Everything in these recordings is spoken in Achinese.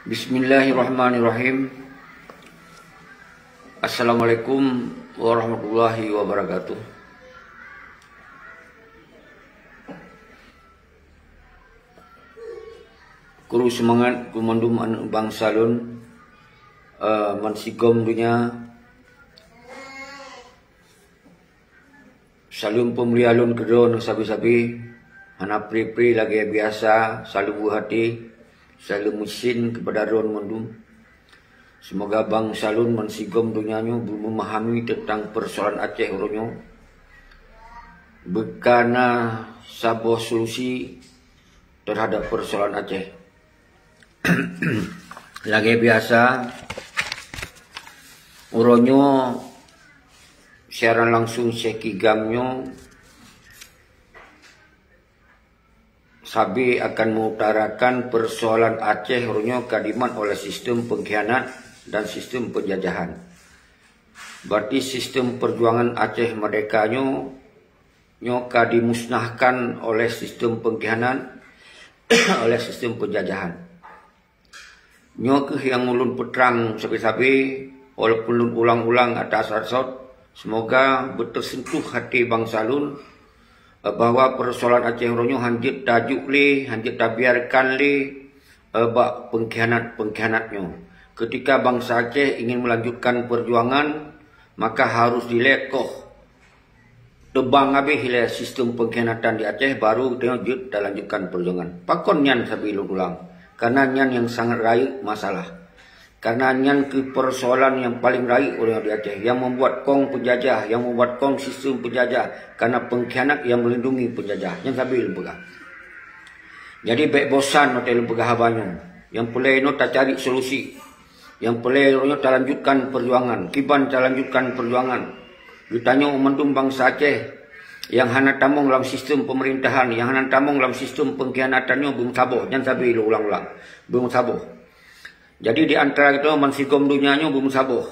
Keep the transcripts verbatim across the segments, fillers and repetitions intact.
Bismillahirrahmanirrahim. Assalamualaikum warahmatullahi wabarakatuh. Kru seumangat keu mandum aneuk bansa lôn, eh, bansigom donya. Saleuem peumulia lôn keudroe sabe-sabe, hana pri-pri lagée biasa, saleuem weueh até, saleuem meusin keupada droe mandum. Seumoga bansa lôn bansigom donya nyoe beumeuhami teuntang peusoalan Aceh uroe nyoe, beukana saboh solusi teuhadap peusoalan Aceh. Lagée biasa, uroe nyoe siaran langsung Syekh Kigam nyoe sabe akan mengutarakan peusoalan Aceh uroe nyoe ka dimat oleh sistem pengkhianat dan sistem penjajahan. Berarti sistem perjuangan Aceh Merdeka nyoe, nyoe ka dimusnahkan oleh sistem pengkhianat, oleh sistem penjajahan. Nyoe kheueh nyang ulôn peutrang sabe-sabe, walaupun lôn ulang-ulang ata sot-sot, seumoga beuteuseuntuh hati bansa lôn, eh, bahwa peusoalan Aceh uroe nyoe hanjeuet tajok lé, hanjeuet tabiarkan lé, eh, bak pengkhianat-pengkhianat nyoe. Ketika bansa Aceh ingin melanjutkan perjuangan, maka harus dilée koh teubang habéh ilée sistem pengkhianatan di Aceh, baru geutanyoe jeuet talanjutkan peujuangan. Pakon nyan sabe lôn ulang? Karena nyan nyang sangat rayeuk masalah. Karena nyan kheueh peusoalan nyang paleng rayeuk ureuëng di Aceh, nyang membuat kong penjajah, nyang membuat kong sistem penjajah, karena pengkhianat nyang melindungi penjajah. Nyan sabe lôn peugah. Jadi bék bosan watée lôn peugah haba nyoe. Nyang peureulée nyoe tacari solusi. Nyang peureulée uroe nyoe talanjutkan peujuangan. Kiban talanjutkan peujuangan? Geutanyoe mandum bansa Aceh nyang hana tamong lam sistem pemerintahan, nyang hana tamong lam sistem pengkhianatan nyoe beumeusaboh, nyan sabe lôn ulang-ulang, beumeusaboh. Jadi di antara geutanyoe bansigom donya nyoe beumeusaboh.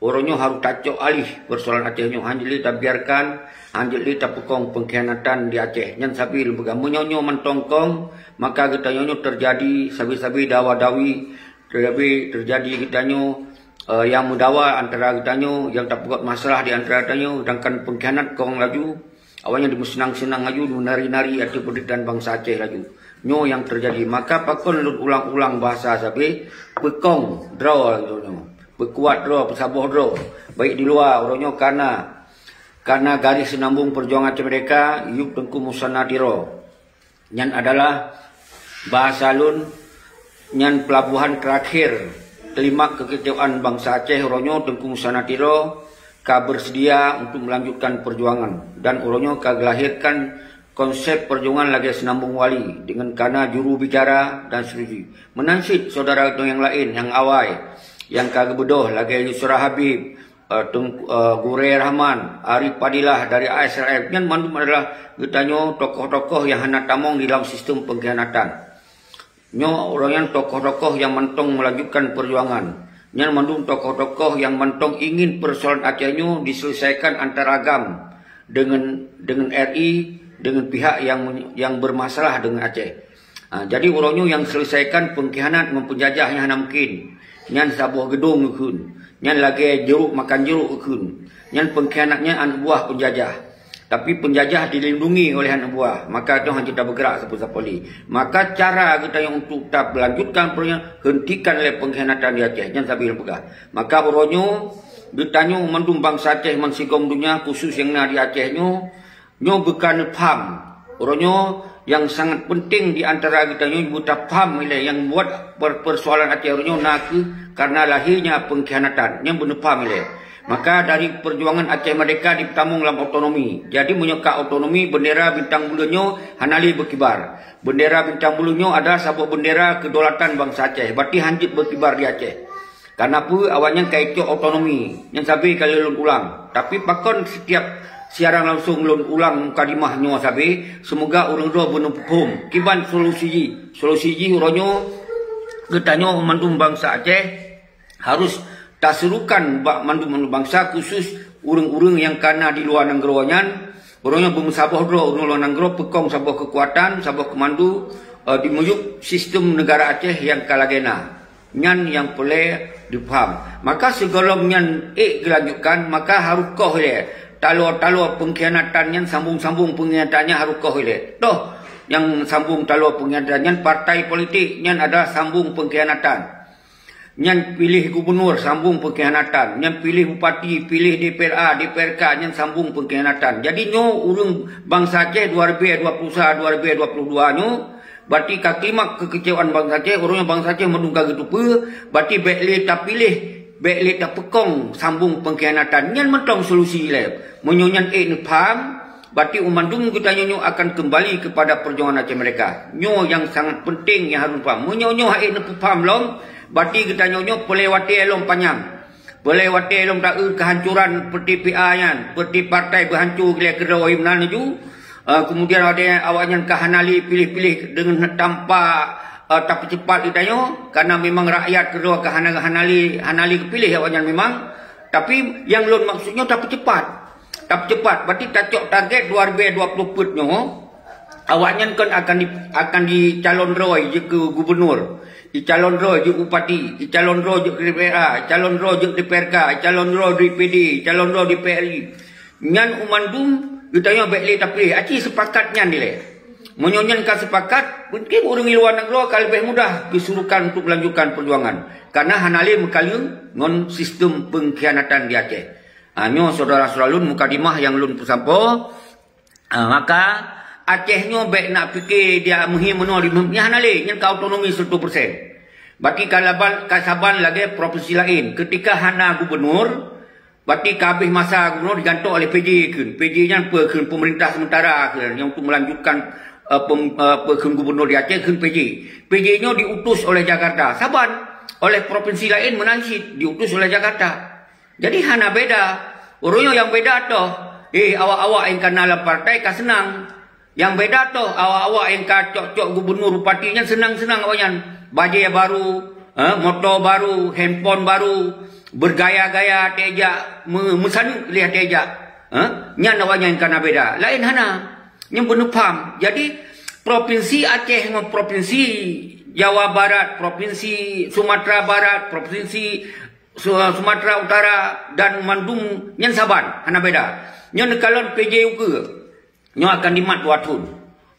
Uroe nyoe harôh tacok alih peusoalan Aceh nyoe, hanjeuet lé tabiarkan, hanjeuet lé tapeukong pengkhianatan di Aceh. Nyan sabe lôn peugah, meunyoe nyoe mantong kong, maka geutanyoe nyoe teujadi sabe-sabe dawa-dawi, teujadi, teujadi geutanyoe, eh, nyang meudawa antara geutanyoe, nyang tapeugot masalah di antara geutanyoe, sedangkan pengkhianat kong laju, awaknyan dimeuseunang-seunang laju, dimeunari-nari ateueh peunderitakan bansa Aceh laju. Nyoe nyang teujadi. Maka pakon lôn ulang-ulang bahasa sabe, peukong droe laju nyoe, peukuat droe, peusaboh droe, baik di luwa uroe nyoe kana, kana garéh seunambong peujuangan Aceh Merdeka, yub Teungku Musanna Tiro. Nyan adalah bahasa lôn, nyan peulabohan teurakhir teulimak keukeucewaan bansa Aceh uroe nyoe Teungku Musanna Tiro ka beuseudia untuk meulanjutkan peujuangan dan uroe nyoe ka geulahirkan konsep peujuangan lagée seunambong wali deungon kana juru bicara dan seterusnya. Meunan cit syedara geutanyoe nyang laén nyang awai nyang ka geubeudôh lagée Yusra Habib, eh, Teungku, eh, Gurée Rahman, Arif Fadilah dari A S R F, nyan mandum adalah geutanyoe tokoh-tokoh nyang hana tamong di dalam sistem pengkhianatan. Nyoe uroe nyan tokoh-tokoh nyang mantong meulanjutkan peujuangan. Nyan mandum tokoh-tokoh nyang mantong ingin peusoalan Aceh nyoe diselesaikan antara GAM deungon, deungon R I, deungon pihak nyang, nyang beurmasalah deungon Aceh. Ha, jadi uroe nyoe nyang selesaikan pengkhianat ngon peunjajah nyan hana mungkin. Nyan saboh geudong geukheun. Nyan lagée jeruk makan jeruk geukheun. Nyan pengkhianat nyan aneuk buah peunjajah. Tapi peunjajah dilindungi oleh aneuk buah. Maka nyoe hana tabeugrak sapeue-sapeue lé. Maka cara geutanyoe untuk talanjutkan peureunya, hentikan lé pengkhianatan di Aceh. Nyan sabe lôn peugah. Maka uroe nyoe, geutanyoe mandum bansa Aceh bansigom donya, khusus nyang na di Aceh nyoe, nyoe beuka neupham. Uroe nyoe nyang sangat penting di antara geutanyoe beutapham ilée nyang buat per-, peusoalan Aceh uroe nyoe na kheueh karena lahirnya pengkhianatan. Nyan beuneupham ilée. Maka dari peujuangan Aceh Merdeka dipeutamong lam otonomi. Jadi meunyoe ka otonomi, bendera bintang buleuen nyoe hana lé beukibar. Bendera bintang buleuen nyoe adalah saboh bendera kedaulatan bansa Aceh. Berarti hanjeuet beukibar di Aceh. Karena peue? Awaknyan ka icok otonomi. Nyan sabe ka lheueh lôn ulang. Tapi pakon setiap siaran langsung lôn ulang mukadimah nyoe sabe, seumoga ureuëng droe beuneuphom. Kiban solusi jih? Solusi jih uroe nyoe geutanyoe mandum bansa Aceh harus taserukan bak mandum-mandum bansa, khusus ureuëng-ureuëng nyang kana di luwa nanggroe nyan, uroe nyoe beumeusaboh droe ureuëng luwa nanggroe, peukong saboh keukuatan, saboh keumandu, eh, di miyub sistem neugara Aceh nyang ka lagée na. Nyan nyang peureulée jipaham. Maka sigohlom nyan ék geulanjutkan, maka harôh koh ilée. Taloe-taloe peungkhianatan nyan, sambong-sambong peungkhianatan nyan harôh koh ilée. Toh, nyang sambong taloe peungkhianatan nyan partai politik, nyan adalah sambong peungkhianatan. Nyan piléh gubunur, sambong peungkhianatan. Nyan piléh bupati, piléh D P R A, D P R K, nyan sambong peungkhianatan. Jadi nyoe ureuëng bansa Aceh dua ribu dua puluh satu, dua ribu dua puluh dua nyoe, berarti ka klimak kekecewaan bansa Aceh, ureuëng bansa Aceh mandum ka geuteupeue, berarti bék lé tapiléh, bék lé tapeukong sambong peungkhianatan. Nyan mantong solusi ilée. Meunyoe nyan ék neupaham, berarti mandum geutanyoe nyoe akan kembali kepada perjuangan Aceh Merdeka. Nyoe nyang sangat penting nyang harôh paham. Meunyoe nyoe hana neupeupham lom, berarti geutanyoe nyoe peureulée watée lom panyang. Peureulée watée lom taeu keuhancoran seperti P A nyan, seperti partai beuhanco gila keudroe meunan laju. Eh, kemudian watée awaknyan ka hana lé piléh-piléh deungon tanpa, eh, tapeucepat geutanyoe, karena memang rakyat keudroe ka hana, hana lé, hana lé geupiléh awaknyan memang. Tapi nyang lôn maksud nyoe tapeucepat. Tapeucepat, berarti tacok target dua ribu dua puluh peuet nyoe, awaknyan kon akan di, akan dicalon droe jeuet keu gubunur, dicalon droe jeuet bupati, dicalon droe jeuet keu D P R A, dicalon droe jeuet D P R K, dicalon droe D P D, dicalon droe D P R I. Nyan mandum geutanyoe bék lé tapiléh, aci sepakat nyan dilée. Meunyoe nyan ka sepakat, mungkin ureuëng di luwa nanggroe ka leubeh mudah disuruhkan untuk melanjutkan perjuangan, karena hana lé meukaleueng ngon sistem peungkhianatan di Aceh. Ha, nyoe syedara-syedara lôn mukadimah nyang lôn peusampoe. Ha, maka Aceh nyoe bék nak pike dia meuhi meunoe di meuh-, nyan hana lé, nyan ka otonomi seratus persen. Berarti ka laban, ka saban lagée provinsi laén. Ketika hana gubunur, berarti ka habéh masa gubunur digantok oleh P J kheun. P J nyan peue kheun, pemerintah sementara kheun, nyang untuk melanjutkan, eh, pem-, eh, peue kheun gubunur di Aceh kheun P J. P J nyoe diutus oleh Jakarta. Saban oleh provinsi laén meunan cit diutus oleh Jakarta. Jadi hana beda. Ureuëng nyoe nyang beda toh, eh, awak-awak nyang kana lam partai ka seunang. Nyang beda toh, awak-awak nyang ka cok-cok gubunur, bupati nyan seunang-seunang awaknyan. Bajée baru, eh, moto baru, handphone baru, bergaya-gaya teuh jak, meu-, meusaneuk lé teuh jak. Eh, nyan awaknyan kana beda. Laén hana. Nyan beuneupham. Jadi, provinsi Aceh ngon provinsi Jawa Barat, provinsi Sumatera Barat, provinsi Su-, Sumatera Utara dan mandum nyan saban, hana beda. Nyoe neukalon P J ukeue. Nyoe akan dimat dua thon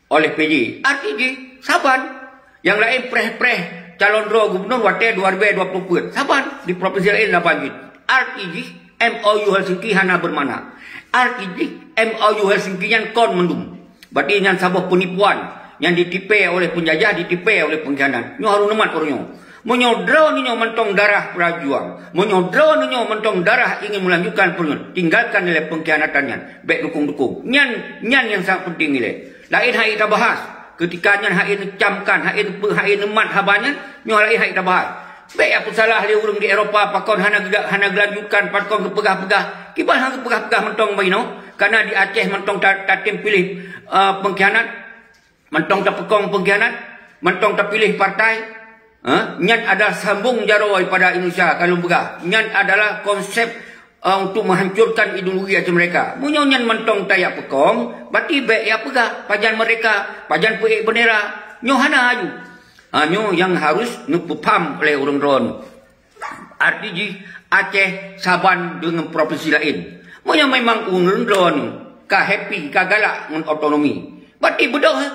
oleh P J. Arti jih, saban. Nyang laén preh-preh calon droe gubunur watée dua ribu dua puluh peuet. Saban di provinsi laén laban jih. Arti jih, M O U Helsinki hana bermakna. Arti jih, M O U Helsinki nyan kon mandum. Berarti nyan saboh penipuan nyang ditipée oleh penjajah, ditipée oleh pengkhianat. Nyoe harôh neumat ureuëng nyoe. Meunyoe droeneuh nyoe mantong darah pejuang, meunyoe droeneuh nyoe mantong darah ingin melanjutkan perjuangan, tinggalkan nilai pengkhianatan nyan. Bék dukung-dukung. Nyan, nyan nyang sangat penting nilai. Laén hana tabahas. Ketika nyan hana neucamkan, hana neupe-, hana neumat haba nyan, nyoe laén hana tabahas. Bék ya peusalah lé ureuëng di Eropa pakon hana geu-, hana geulanjutkan, pakon geupeugah-peugah. Kiban hana geupeugah-peugah mantong bak inoe, karena di Aceh mantong ta-, tatem piléh, eh, pengkhianat. Mantong tapeukong pengkhianat, mantong tapiléh partai, ha? Nyan adalah sambong jaroe pada Indonesia ka lôn peugah. Nyan adalah konsep, eh, untuk menghancurkan ideologi Aceh Merdeka. Meunyoe nyan mantong tajak peukong, berarti bék ya peugah pajan merdeka, pajan peuék bendera. Nyoe hana aju. Ha, nyoe nyang harus neupeupham oleh ureuëng droeneuh. Arti jih, Aceh saban deungon provinsi laén. Meunyoe memang ureuëng droeneuh ka happy, ka galak ngon otonomi, berarti beudôh, eh.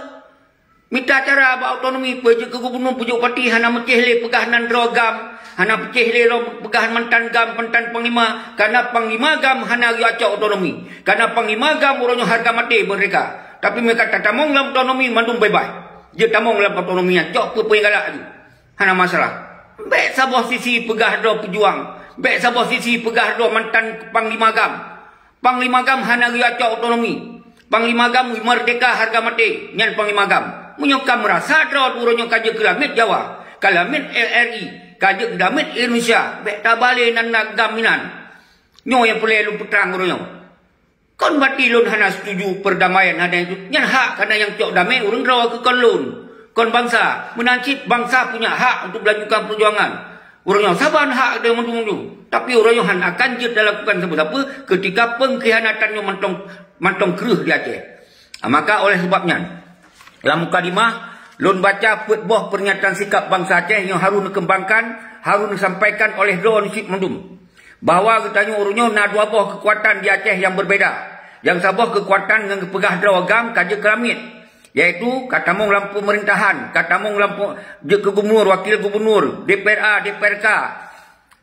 Mita cara bak otonomi, peue jeuet keu gubunur, peue jeuet bupati, hana meucéh lé peugah nan droe GAM, hana meucéh lé lom peugah mantan GAM, mantan panglima, karena panglima GAM hana geuyue cok otonomi. Karena panglima GAM uroe nyoe hareuga maté merdeka. Tapi meunyoe ka tatamong lam otonomi, mandum bye-bye. Jeuet tamong lam otonomi nyan, cok peue-peue nyang galak laju. Hana masalah. Bék saboh sisi peugah droe peujuang. Bék saboh sisi peugah droe mantan panglima GAM. Panglima GAM hana geuyue cok otonomi. Panglima GAM merdeka hareuga maté. Nyan panglima GAM. Meunyoe ka meurasa droe uroe nyoe ka jeuet keu lamiet Jawa, ka lamiet R R I, ka jeuet keu lamiet Indonesia, bék tabalé nan na GAM inan. Nyoe nyang peureulée lôn peutrang uroe nyoe. Kon berarti lôn hana setuju perdamaian, hana itu. Nyan hak, karena nyang cok damé ureuëng droe keu kon lôn. Kon bansa. Meunan cit bansa punya hak untuk melanjutkan perjuangan. Ureuëng nyoe saban hak dia mandum-mandum. Tapi ureuëng nyoe hana akan jeuet dan lakukan sapeue-sapeue ketika pengkhianatan nyoe mantong, mantong kreueh di Aceh. Ha, maka oleh sebab nyan, lam mukadimah, Lôn baca peuet boh peurnyataan sikap bansa Aceh nyang harôh neukeumbangkan, harôh neusampaikan oleh droeneuh cit mandum, bahwa geutanyoe uroe nyoe na dua boh keukuatan di Aceh nyang beubeda. Nyang saboh keukuatan nyang geupeugah droe GAM ka jeuet keu lamiet, yaitu ka tamong lam peumeurintahan, ka tamong lam pe-, jeuet keu gubunur, wakil gubunur, D P R A, D P R K,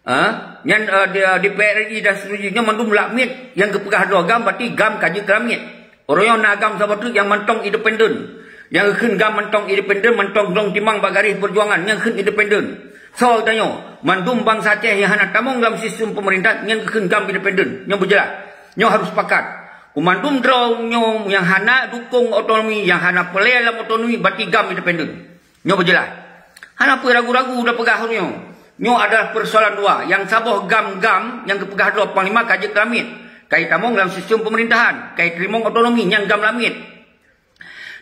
Ha? Nyan, eh, di, di P R I dan seterusnya, nyoe mandum lamiet nyang geupeugah droe GAM, berarti GAM ka jeuet keu lamiet. Uroe nyoe na GAM saboh treuk nyang mantong independen. Nyang geukheun GAM mantong independen, mantong glong timang bak garéh peujuangan, nyang geukheun independen. Soe geutanyoe, mandum bansa Aceh nyang hana tamong lam sistem pemerintah, nyang geukheun GAM independen. Nyoe beujeulaih. Nyoe harôh sepakat. Keu mandum droe nyoe nyang hana dukong otonomi, nyang hana peureulée lam otonomi, berarti GAM independen. Nyoe beujeulaih. Hana peue ragu-ragu tapeugah nyoe. Nyoe adalah peusoalan dua. Nyang saboh GAM-GAM nyang geupeugah droe Panglima ka jeuet keu lamiet. Ka jitamong lam sistem peumeurintahan, ka jiteurimong otonomi, nyan GAM lamiet.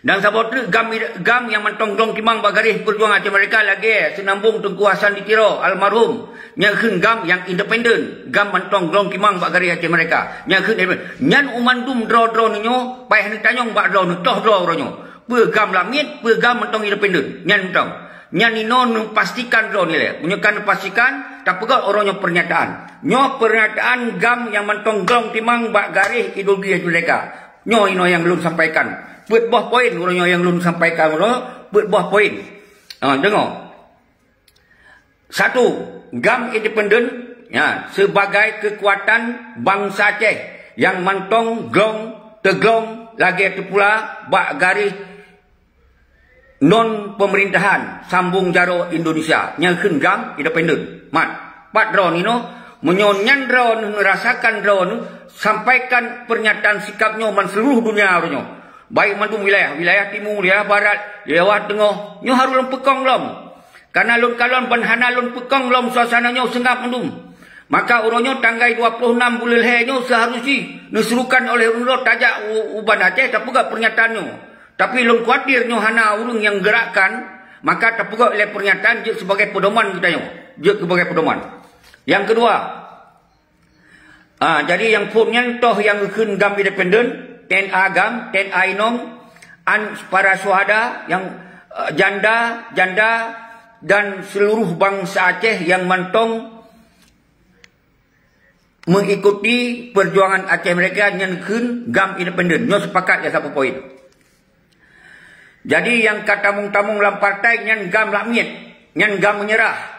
Dan saboh treuk GAM, GAM nyang mantong glong timang bak garéh peujuangan Aceh Merdeka lagée Seunambong Teungku Hasan di Tiro, almarhum. Nyang geukheun GAM nyang independen. GAM mantong glong timang bak garéh Aceh Merdeka. Nyang geukheun independen. Nyan u mandum droe-droe nyoe, payah neutanyong bak droe, neutoh droe uroe nyoe. Peue GAM lamiet, peue GAM mantong independen. Nyan mantong. Nyan inoe neupastikan droe nilai. Meunyoe ka neupastikan, tapeugah uroe nyoe pernyataan. Nyoe pernyataan GAM nyang mantong glong timang bak garéh ideologi Aceh Merdeka. Nyoe inoe nyang lôn sampaikan. Peuet boh poin uroe nyoe nyang lôn sampaikan uroe, peuet boh poin. Ha, deungoe. Satu, GAM independen, ya, sebagai kekuatan bansa Aceh nyang mantong glong teuglong lagée teupula bak garéh non peumeurintahan sambong jaroe Indonesia. Nyang kheun GAM independen. Mat, pat droeneuh inoe, meunyoe nyan droeneuh neurasakan droeneuh, sampaikan pernyataan sikap nyoe ban seluruh dunia uroe nyoe. Baik mandum wilayah, wilayah timu, wilayah barat, wilayah teungoh, nyoe harôh lôn peukong lom. Kareuna lôn kalon ban hana lôn peukong lom suasana nyoe seungab mandum. Maka uroe nyoe tanggai dua ploh nam buleuen lhée nyoe seuharôh jih neusurukan oleh ureuëng droe tajak u, u Banda Aceh tapeugah pernyataan nyoe. Tapi lôn khawatir nyoe hana ureuëng nyang geurakkan, maka tapeugah lé pernyataan jeuet sibagai peudoman geutanyoe. Jeuet sibagai peudoman. Nyang keudua, Ah, jadi nyang phon nyan toh nyang geukheun GAM independen, T N A GAM, T N A inong, an para syuhada nyang, eh, janda, janda dan seluruh bansa Aceh nyang mantong mengikuti perjuangan Aceh Merdeka nyan geukheun GAM independen. Nyoe sepakat ya satu poin. Jadi nyang ka tamong-tamong lam partai nyan GAM lakmiet, nyan GAM meunyeurah.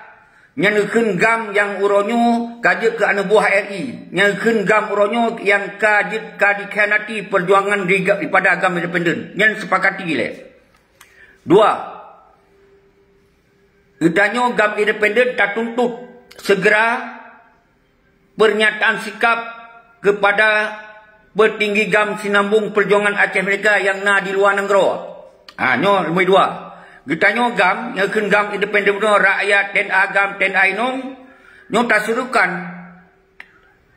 Nyan geukheun GAM nyang uroe nyoe ka jeuet keu aneuk buah R I. Nyan geukheun GAM uroe nyoe nyang ka jeuet ka dikhianati perjuangan di ga-, daripada GAM independen. Nyan sepakati lé. Dua, geutanyoe GAM independen tatuntut segera pernyataan sikap kepada peutinggi GAM sinambong peujuangan Aceh Merdeka nyang na di luwa nanggroe. Ha, nyoe leubeh dua. Geutanyoe GAM, nyang kheun GAM independen bunoe rakyat, T N A GAM, T N A inong, nyoe tasurukan,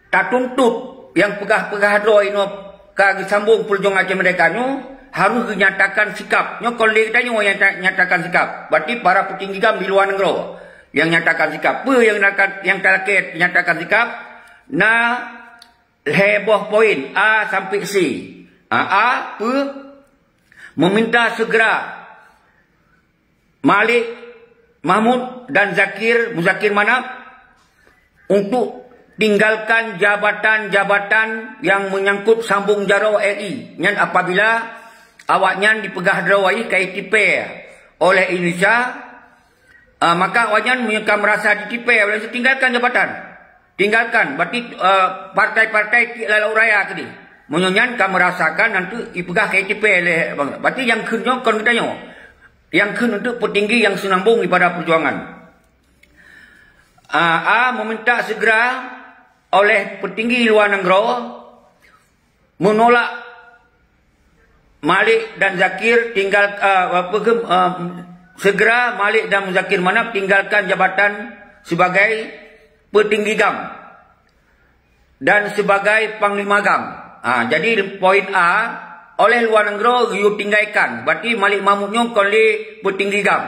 tatuntut nyang peugah-peugah droe inoe ka geusambong peujuangan Aceh Merdeka nyoe harôh geunyatakan sikap. Nyoe kon lé geutanyoe nyang ta-, nyatakan sikap. Berarti para peutinggi GAM di luwa nanggroe nyang nyatakan sikap. Peue nyang nyatakan, nyang talakée nyatakan sikap? Na lhée boh poin, A sampai C. A, A, peue? Meminta segera Malik Mahmud dan Zakir, Muzakir Manaf, untuk tinggalkan jabatan-jabatan yang menyangkut sambong jaroe R I. Nyan apabila awaknyan dipeugah droe ka jitipée oleh Indonesia, ah, maka awaknyan meunyoe ka meurasa jitipée oleh, tinggalkan jabatan. Tinggalkan, berarti, eh, partai-partai tiek lalu raya keudeh. Meunyoe nyan ka meurasakan nanti ipeugah ka jitipée lé bang. Berarti nyang kheun nyoe kon geutanyoe. Nyang kheun untuk peutinggi nyang sinambong daripada peujuangan. A, A meminta segera oleh peutinggi luwa nanggroe menolak Malik dan Zakir tinggal, eh, apa ke, eh, segera Malik dan Muzakir Manaf tinggalkan jabatan sebagai petinggi GAM dan sebagai panglima GAM. Ha, jadi poin A, oleh luwa nanggroe geuyue tinggalkan. Berarti Malik Mahmud nyoe kon lé petinggi GAM.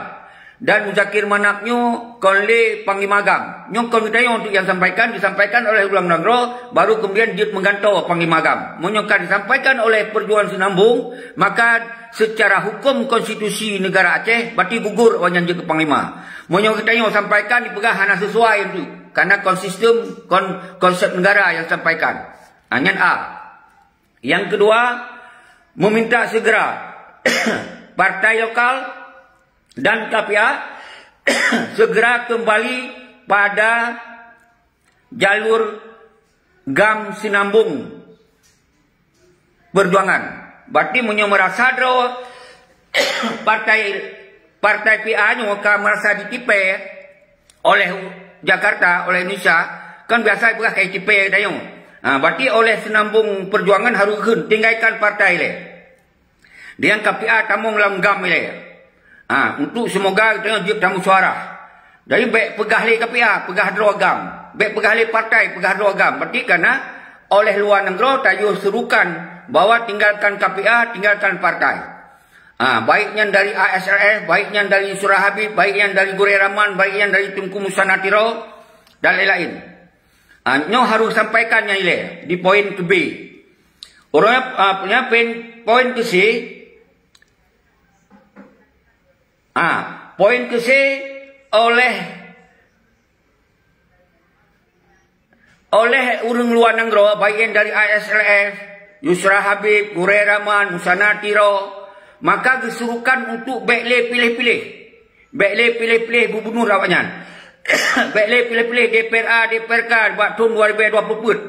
Dan Muzakir Manaf nyoe kon lé Panglima GAM. Nyoe kon geutanyoe untuk nyang sampaikan, disampaikan oleh Luwah Nanggroe, baru kemudian jeuet meugantoe Panglima GAM. Meunyoe ka disampaikan oleh Perjuangan Sinambung, maka secara hukum konstitusi negara Aceh, berarti gugur awaknyan jeuet keu Panglima. Meunyoe geutanyoe sampaikan dipeugah hana sesuai untuk, karena konsistem kon-, konsep negara yang disampaikan. Ha, nyan A. Yang kedua, meminta segera partai lokal dan K P A segera kembali pada jalur GAM Sinambung Perjuangan. Berarti meunyoe merasa droe partai, partai P A nyoe ka merasa ditipèe oleh Jakarta, oleh Indonesia, kan biasa peugah ka itipèe tanyoe. Ha, berarti oleh Sinambung Perjuangan harus kheun tinggalkan partai lé. Di nyang K P A tamong lam GAM ilèe. Ha, untuk semoga geutanyoe jeuet tamusyawarah. Jadi bèk peugah lé K P A, peugah droe GAM. Bèk peugah lé partai, peugah droe GAM. Berarti karena oleh Luwah Nanggroe tayue serukan bahwa tinggalkan K P A, tinggalkan partai. Ha, baik nyan dari A S R F, baik nyan dari Yusra Habib, baik nyan dari Gurèe Rahman, baik nyan dari Teungku Musa Natiro, dan lain-lain. Ha, nyoe harus sampaikan nyan ilèe di poin ke B. Ureueng, ah, punya poin, poin ke C. Ah, poin ke C oleh, oleh ureueng luwa nanggroe, baik nyang dari I S L F, Yusra Habib, Gurèe Rahman, Musanna Tiro, maka geusuruhkan untuk bèk lé piléh-piléh. Bèk lé piléh-piléh gubunur awaknyan. Bèk lé piléh-piléh D P R A, D P R K bak thôn dua ribèe dua ploh peuet.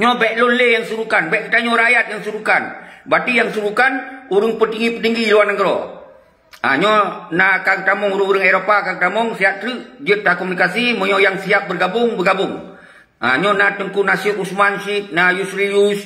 Nyoe bèk lôn lé nyang suruhkan, bèk geutanyoe rakyat nyang suruhkan. Berarti nyang suruhkan ureueng peutinggi-peutinggi luwa nanggroe. Ah, nyoe na ka geutamong ureueng-ureueng Eropa ka geutamong, siat treuk jeuet takomunikasi, meunyoe nyang siap bergabung, bergabung. Ah, nyoe na Teungku Nasir Usman cit, na Yusri Yus,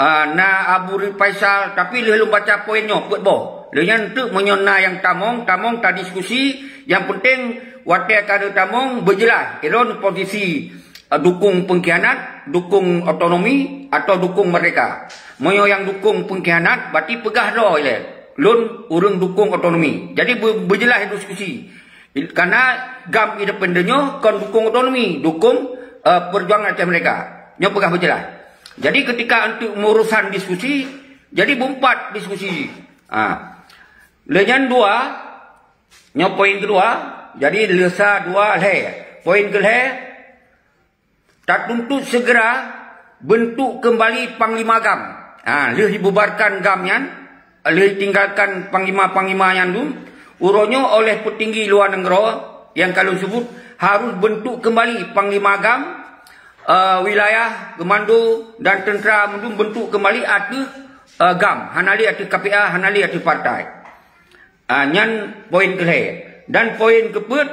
ah, na Abu Ri Faisal, tapi lheueh lôn baca poin nyoe peuet boh. Lheueh nyan teuk meunyoe na nyang tamong, tamong tadiskusi, nyang penting watèe ka lheueh tamong beujeulaih, ilôn posisi eh, dukung pengkhianat, dukung otonomi, atau dukung merdeka. Meunyoe nyang dukung pengkhianat, berarti peugah droe ilèe, lôn ureueng dukung otonomi. Jadi, beu-, beujeulaih diskusi. Karena GAM independen nyoe kon dukung otonomi, dukung, eh, perjuangan Aceh Merdeka. Nyoe peugah beujeulaih. Jadi, ketika untuk urusan diskusi, jadi beumpat diskusi. Ha. Lheueh nyan dua, nyoe poin keudua, jadi leusa dua lhèe. Poin keulhèe, tatuntut segera bentuk kembali Panglima GAM. Ha, lheueh dibubarkan GAM nyan, lheueh tinggalkan panglima-panglima nyan dum, uroe nyoe oleh peutinggi luwa nanggroe nyang ka lôn seubut harus bentuk kembali Panglima GAM, eh, wilayah, komando dan tentera mandum bentuk kembali ateueh, eh, GAM, hana lé ateueh K P A, hana lé ateueh partai. Ah, nyan poin keulhèe. Dan poin keupeuet,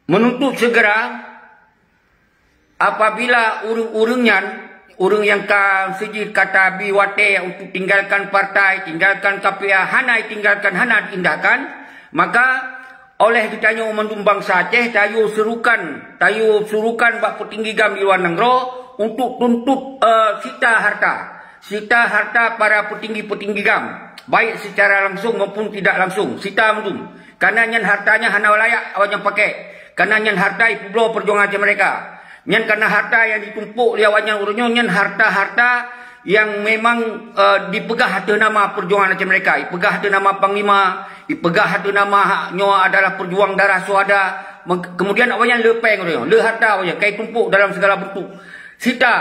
menuntut segera apabila ureueng-ureueng nyan, ureueng nyang ka sijih ka tabi watèe untuk tinggalkan partai, tinggalkan K P A, hana ditinggalkan, hana diindahkan, maka oleh geutanyoe mandum bansa Aceh, tayue suruhkan, tayue suruhkan bak peutinggi GAM di luwa nanggroe untuk tuntut, eh, sita harta. Sita harta para peutinggi-peutinggi GAM, baik secara langsung maupun tidak langsung, sita mandum. Karena nyan harta nyan hana layak awaknyan pakèk. Karena nyan harta ipeubloe perjuangan Aceh Merdeka. Nyan karena harta nyang ditumpôk lé awaknyan uroe nyoe, nyan harta-harta nyang memang, eh, dipeugah ateueh nama perjuangan Aceh Merdeka, ipeugah ateueh nama panglima, ipeugah ateueh nama hak nyoe adalah pejuang darah syuhada. Meng-, kemudian awaknyan le pèng uroe nyoe, le harta awaknyan, ka itumpôk dalam segala bentuk. Sita,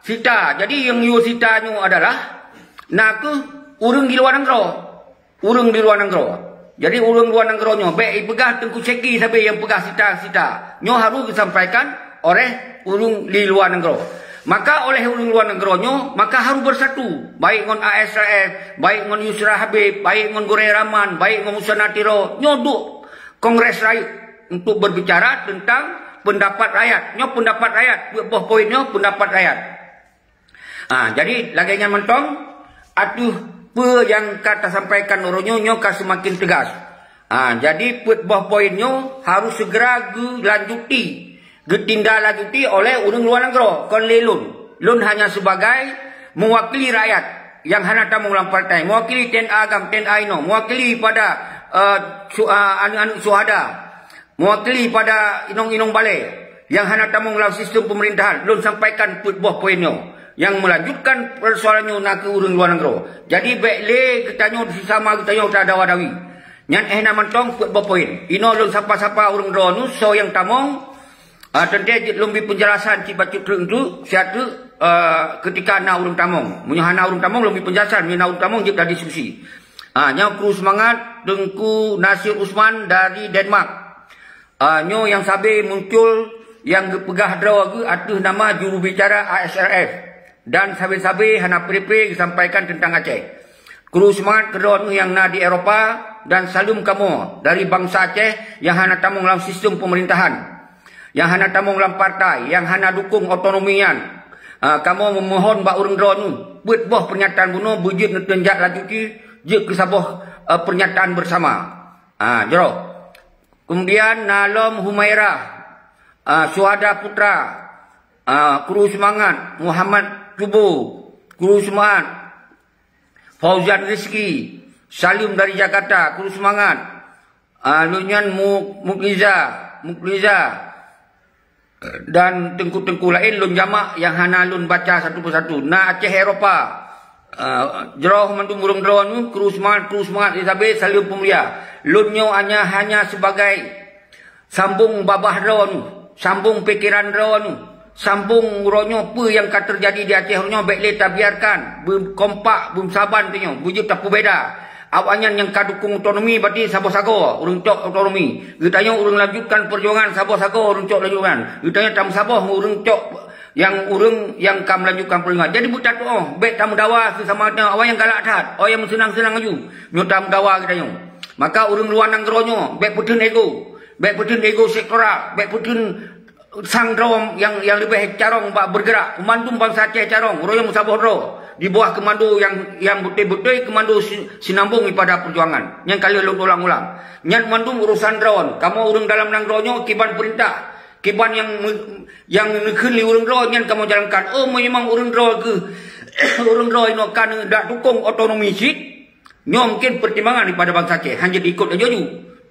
sita. Jadi nyang yue sita nyoe adalah nakeuh ureueng di luwa nanggroe. Ureueng di luwa nanggroe. Jadi ureueng luwa nanggroe nyoe bèk ipeugah Teungku Syeki sabe nyang peugah sita-sita. Nyoe harus disampaikan oleh ureueng di luwa nanggroe. Maka oleh ureueng luwa nanggroe nyoe, maka harus bersatu, baik ngon A S R F, baik ngon Yusra Habib, baik ngon Gurèe Rahman, baik ngon Musanna Tiro. Nyoe duek Kongres Rayeuk untuk berbicara tentang pendapat rakyat. Nyoe pendapat rakyat, peuet boh poin nyoe pendapat rakyat. Ha, jadi lagèe nyan mantong, ateueh peue nyang ka tasampaikan uroe nyoe, nyoe ka seumaken teugas. Ha, jadi peuet boh poin nyoe harus segera geulanjuti, geutindaklanjuti oleh ureueng luwa nanggroe, kon lé lôn. Lôn hanya sebagai mewakili rakyat nyang hana tamong lam partai, mewakili T N A GAM, T N A inoe, mewakili pada, eh, su-, eh, aneuk-aneuk syuhada, mewakili pada inong-inong balée nyang hana tamong lam sistem pemerintahan, lôn sampaikan peuet boh poin nyoe nyang melanjutkan persoalan nyoe nakeuh ureuëng luwa nanggroe. Jadi bék lé geutanyoe sisama geutanyoe tadawa-dawi. Nyan éh na mantong peuet boh poin. Inoe lôn sapa-sapa ureuëng droeneuh soe nyang tamong, ah, teuntée jeuet lôn bri peunjelasan cit bacut treuk-treuk, siat treuk, ah, keutika na ureuëng tamong. Meunyoe hana ureuëng tamong, lôn bri peunjelasan, meunyoe na ureuëng tamong jeuet tadiskusi. Ah, nyoe kru seumangat Teungku Nasir Usman dari Denmark. Ah, nyoe nyang sabe muncul nyang geupeugah droe geuh ateueh nama jurubicara A S R F. Dan sabe-sabe hana pré-pré geusampaikan teuntang Aceh. Kru seumangat keudroe nyang na di Eropa dan saleuem kamoe dari bansa Aceh nyang hana tamong lam sistem pemerintahan, nyang hana tamong lam partai, nyang hana dukong otonomi nyan. Ah, kamoe meumohon bak ureuëng droeneuh, peuet boh pernyataan bunoe beujeuet neuteunjak laju jih jeuet keu saboh, ah, pernyataan bersama. Ah, jroh. Kemudian na lom Humairah, ah, Syuhada Putra, ah, kru seumangat, Muhammad Cubo, kru seumangat, Fauzan Rizki, saleuem dari Jakarta, kru seumangat, ah, lôn nyan Mu-, Mukliza, Mukliza, dan teungku-teungku laén lôn jamak nyang hana lôn baca satu persatu. Na Aceh Eropa, ah, jroh mandum ureuëng droeneuh, kru seumangat, kru seumangat Elizabeth, saleuem peumulia. Lôn nyoe hanya, hanya sebagai sambong babah droeneuh, sambong pikeran droeneuh, sambong uroe nyoe peue nyang ka teujadi di Aceh uroe nyoe bék lé tabiarkan, beukompak, beumeusaban tanyoe, beujeuet tapeubeda. Awaknyan nyang ka dukong otonomi berarti saboh sagoe ureuëng cok otonomi. Geutanyoe ureuëng lanjutkan perjuangan saboh sagoe ureuëng cok lanjutkan. Geutanyoe tameusaboh ureuëng cok nyang ureuëng nyang ka meulanjutkan perjuangan. Jadi beutatuoh, bék tameudawa seusama tanyoe, awaknyan galak that, awaknyan meuseunang-seunang laju. Nyoe tameudawa geutanyoe. Maka ureuëng luwa nanggroe nyoe bék peutheun ego, bék peutheun ego sektoral, bék peutheun sang droe nyang, nyang leubeh carông bak bergerak. Mandum bansa Aceh carông, uroe nyoe meusaboh droe. Di bawah keumando nyang, nyang beutôi-beutôi keumando si-, sinambong daripada perjuangan. Nyang ka lheueh lôn ulang-ulang. Nyan mandum urusan droe. Kamoe ureuëng dalam nanggroe nyoe kiban peurintah, kiban nyang me-, nyang neukheun lé ureuëng droe nyan kamoe jalankan. Oh, memang ureuëng droe geuh, ureuëng droe inoe ka neudak dukong otonomi cit. Nyoe mungkin pertimbangan daripada bansa Aceh, hana jeuet ikot laju-laju.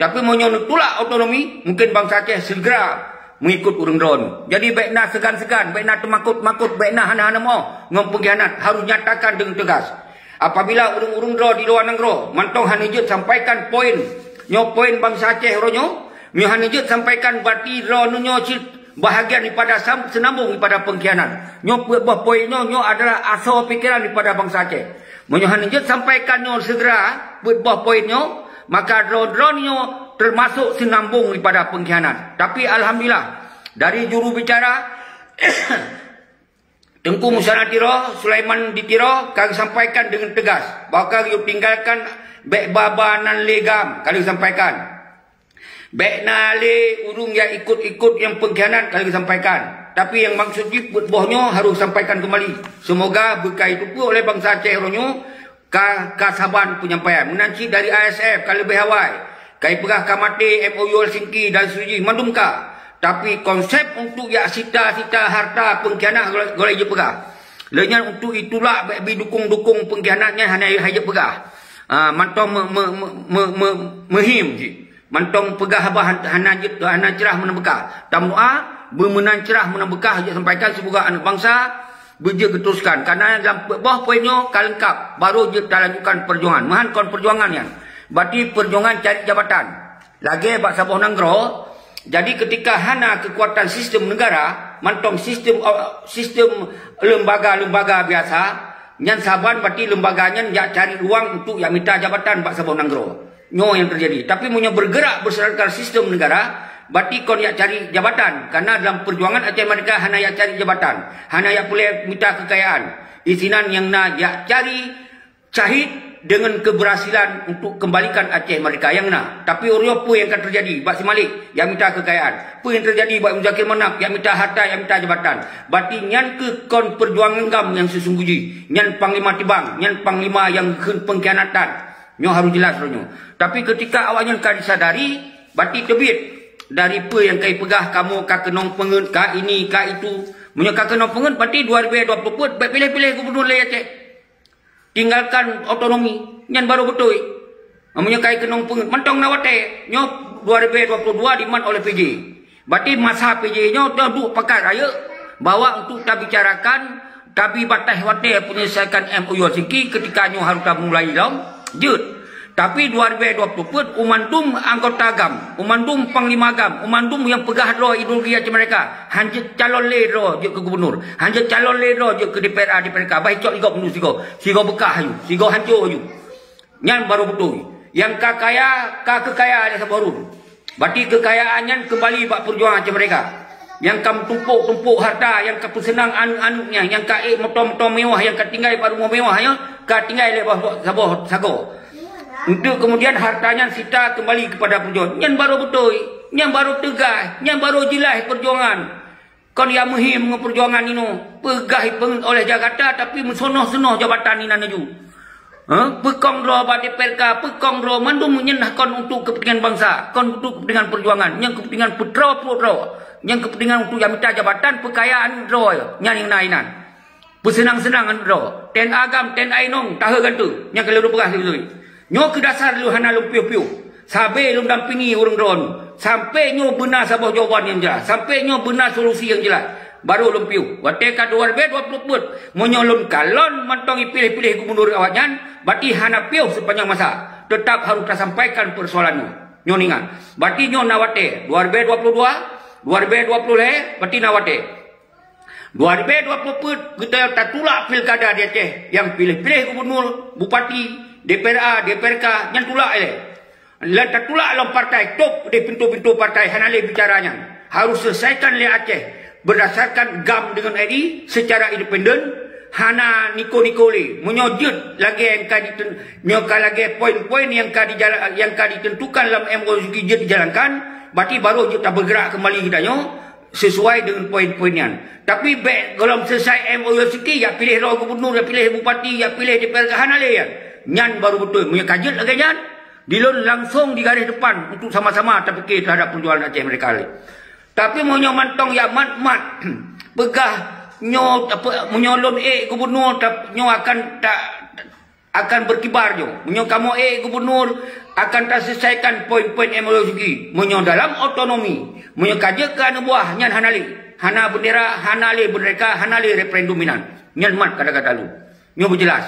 Tapi meunyoe neutulak otonomi, mungkin bansa Aceh segera mengikut ureuëng droe nyoe. Jadi bék na seugan-seugan, bék na teumakot-makot, bék na hana-hana moh ngon pengkhianat, harus nyatakan dengan tegas. Apabila ureuëng-ureuëng droe di luwa nanggroe mantong hana jeuet sampaikan poin, nyoe poin bansa Aceh uroe nyoe, nyoe hana jeuet sampaikan, berarti droe nyoe cit bahagian daripada sam-, senambong daripada pengkhianat. Nyoe peuet boh poin nyoe, nyoe adalah asoe pikeran daripada bansa Aceh. Meunyoe hana jeuet sampaikan nyoe segera, peuet boh poin nyoe, maka droe-droe nyoe termasuk senambong daripada pengkhianat. Tapi alhamdulillah, dari juru bicara Teungku Musa di Tiro, Sulaiman di Tiro, ka geusampaikan deungon teugas bahwa ka geutinggalkan bék ba-ba nan lé GAM, ka geusampaikan. Bék na lé ureuëng nyang ikot-ikot nyang pengkhianat, ka geusampaikan. Tapi nyang maksud jih peuet boh nyoe harus sampaikan kembali. Semoga beuka jiteupeue oleh bansa Aceh uroe nyoe ka, ka saban penyampaian. Meunan cit dari I S F ka leubeh awai. Ka jipeugah ka maté M O U Helsinki dan seterusnya, mandum ka. Tapi konsep untuk jak sita-sita harta pengkhianat gohlom, gohlom jipeugah. Lheueh nyan untuk jitulak bék jidukong-dukong pengkhianat nyan hana, hana jipeugah. Ah, mantong me-, me-, me-, me-, me-, meuhim cit. Mantong peugah haba han-, hana jeuet, hana cerah meunan beukah. Tameudoa, beumeunan cerah meunan beukah jeuet sampaikan, semoga aneuk bansa beujeuet geuteruskan. Karena dalam pe-, boh poin nyoe ka leungkap, baru jeuet talanjutkan perjuangan. Meuhan kon perjuangan nyan. Berarti perjuangan cari jabatan. Lagée bak saboh nanggroe, jadi ketika hana keukuatan sistem negara, mantong sistem, eh, sistem lembaga-lembaga biasa, nyan saban berarti lembaga nyan jak cari ruang untuk jak mita jabatan bak saboh nanggroe. Nyoe nyang teujadi. Tapi meunyoe bergerak berdasarkan sistem negara, berarti kon jak cari jabatan. Karena dalam perjuangan Aceh Merdeka hana jak cari jabatan, hana jak peureulée mita keukayaan. Isinan nyang na jak cari cahit dengan keberhasilan untuk kembalikan Aceh Merdeka nyang na. Tapi uroe nyoe peue nyang ka teujadi bak si Malik, jak mita keukayaan. Peue nyang teujadi bak Muzakir Manaf, jak mita harta, jak mita jabatan. Berarti nyan keuh kon perjuangan GAM nyang sesungguh jih. Nyan panglima tibang, nyan panglima nyang kheun pengkhianatan. Nyoe harus jelas uroe nyoe. Tapi ketika awaknyan ka disadari, berarti teubiet dari peue nyang ka jipeugah kamoe ka keunong peungeut, ka ini, ka itu. Meunyoe ka keunong peungeut, berarti dua ribu dua puluh empat bék piléh-piléh gubernur lé Aceh. Tinggalkan otonomi, nyan baru beutôi. Meunyoe kai keunong peungeut mantong na watée, nyoe dua ribée dua puluh dua dimat oleh P J. Berarti masa P J nyoe dah duek pakat rayeuk bahwa untuk tabicarakan, tabi batas watée penyelesaikan M O U Helsinki ketika nyoe harus tamulai lom jeuet. Tapi dua ribée dua puluh peuet, umandum anggota GAM, umandum panglima GAM, umandum nyang peugah droe ideologi Aceh Merdeka, hanjeuet calon lé droe jeuet keu gubernur, hanjeuet calon lé droe jeuet keu D P R A, D P R K, bah icok sigoe bunuh sigoe, sigoe beukah aju, sigoe hanco aju. Nyan barô beutôi. Nyang ka kaya, ka keukaya lé saboh run. Berarti keukayaan nyan keumbali bak peujuangan Aceh Merdeka. Nyang ka meutumpôk-tumpôk harta, nyang ka peuseunang aneuk-aneuk nyan, nyang ka ék moto-moto mewah, nyang ka tinggai bak rumoh mewah nyan, ka tinggai lé saboh, saboh sagoe. Untuk kemudian harta nyan sita keumbali keupada peujuangan. Nyan barô beutôi, nyan barô teugas, nyan barô jeulaih peujuangan. Kon nyang muhim ngon peujuangan inoe, peugah ipeungeut oleh Jakarta, tapi meusonoh-sonoh jabatan inan laju. Ha? Peukong droe bak D P R K, peukong droe mandum nyan kon untuk kepentingan bansa, kon untuk kepentingan peujuangan, nyang kepentingan peutroe peuet droe, nyang kepentingan untuk nyang mita jabatan, peukayaan droe, nyan nyang na inan. Peuseunang-seunang droe, ten agam, ten ainong, tahe gante, nyang keu lôn peugah sibeutôi. Nyoe keu dasar lôn hana lôn piôh-piôh. Sabe lôn dampingi ureuëng droeneuh. Sampoe nyoe beuna saboh jawaban nyang jeulaih. Sampoe nyoe beuna solusi nyang jeulaih. Barô lôn piôh. Watée ka dua ribée dua puluh peuet, meunyoe lôn kalon mantong ipiléh-piléh gubunur awaknyan, berarti hana piôh sepanjang masa. Tetap harôh tasampaikan peusoalan nyoe. Nyoe ingat. Berarti nyoe na watée. Dua ribée dua puluh dua, dua ribée dua puluh lhée, berarti na watée. Dua ribée dua puluh peuet, geutanyoe tatulak pilkada di Aceh nyang piléh-piléh gubunur, bupati, D P R A, D P R K, nyan tulak ilée. Lôn tatulak lom partai, top di pintoe-pintoe partai, hana lé bicara nyan. Harôh selesaikan lé Aceh berdasarkan GAM dengan R I secara independen, hana niko-niko lé. Meunyoe jeuet lagée nyang ka diten-, nyoe ka lagée poin-poin nyang ka dijala-, nyang ka ditentukan lam M O U jeuet dijalankan, berarti barô jeuet tabeugerak keumbali geutanyoe sesuai dengan poin-poin nyan. Tapi bék gohlom selesai M O U Helsinki, jak piléh droe gubunur, jak piléh bupati, jak piléh D P R K, hana lé nyan. Nyan barô beutôi. Meunyoe ka jeuet lagée nyan, dilôn langsong di garéh depan untuk sama-sama tapike teuhadap peujuangan Aceh Merdeka lé. Tapi meunyoe mantong jak mat-mat, peugah nyoe, apa, meunyoe lôn ék gubunur, tap-, nyoe akan ta-, akan berkibar nyoe. Meunyoe kamoe ék gubunur, akan taselesaikan poin-poin M O U Helsinki. Meunyoe dalam otonomi, meunyoe ka jeuet keu aneuk buah, nyan hana lé. Hana bendera, hana lé merdeka, hana lé referendum inan. Nyan mat kata-kata lôn. Nyoe beujeulaih.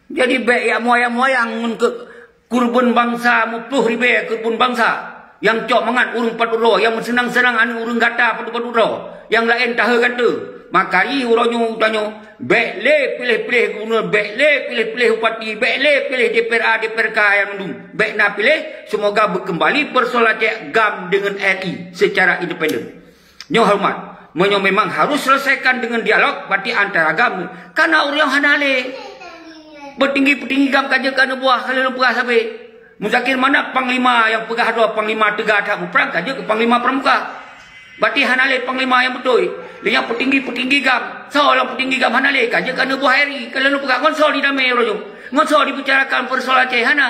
Jadi bék jak moyang-moyang ngon keu-, keureubeuen bansa, muploh ribée keureubeuen bansa. Nyang cok mangat ureuëng pat uroe, nyang meuseunang-seunang aneuk ureuëng gata pat uroe, nyang laén tahe gata. Maka jih uroe nyoe tanyoe, bék lé piléh-piléh gubunur, bék lé piléh-piléh bupati, bék lé piléh D P R A, D P R K nyang mandum. Bék na piléh, seumoga beukeumbali peusoalan Aceh GAM dengan R I secara independen. Nyoe horeumat. Meunyoe memang harôh selesaikan dengan dialog, berarti antara GAM. Kana ureuëng hana lé. Peutinggi-peutinggi GAM ka jeuet keu aneuk buah, ka lheueh lôn peugah sabe. Muzakir Manaf panglima nyang peugah droe panglima teuga that muprang, ka jeuet keu panglima pramuka. Berarti hana lé panglima nyang beutôi. Lé nyang peutinggi-peutinggi GAM, soe lam peutinggi GAM hana lé, ka jeuet keu aneuk buah R I, ka lheueh lôn peugah ngon soe didamé uroe nyoe. Ngon soe dibicarakan peusoalan Aceh hana.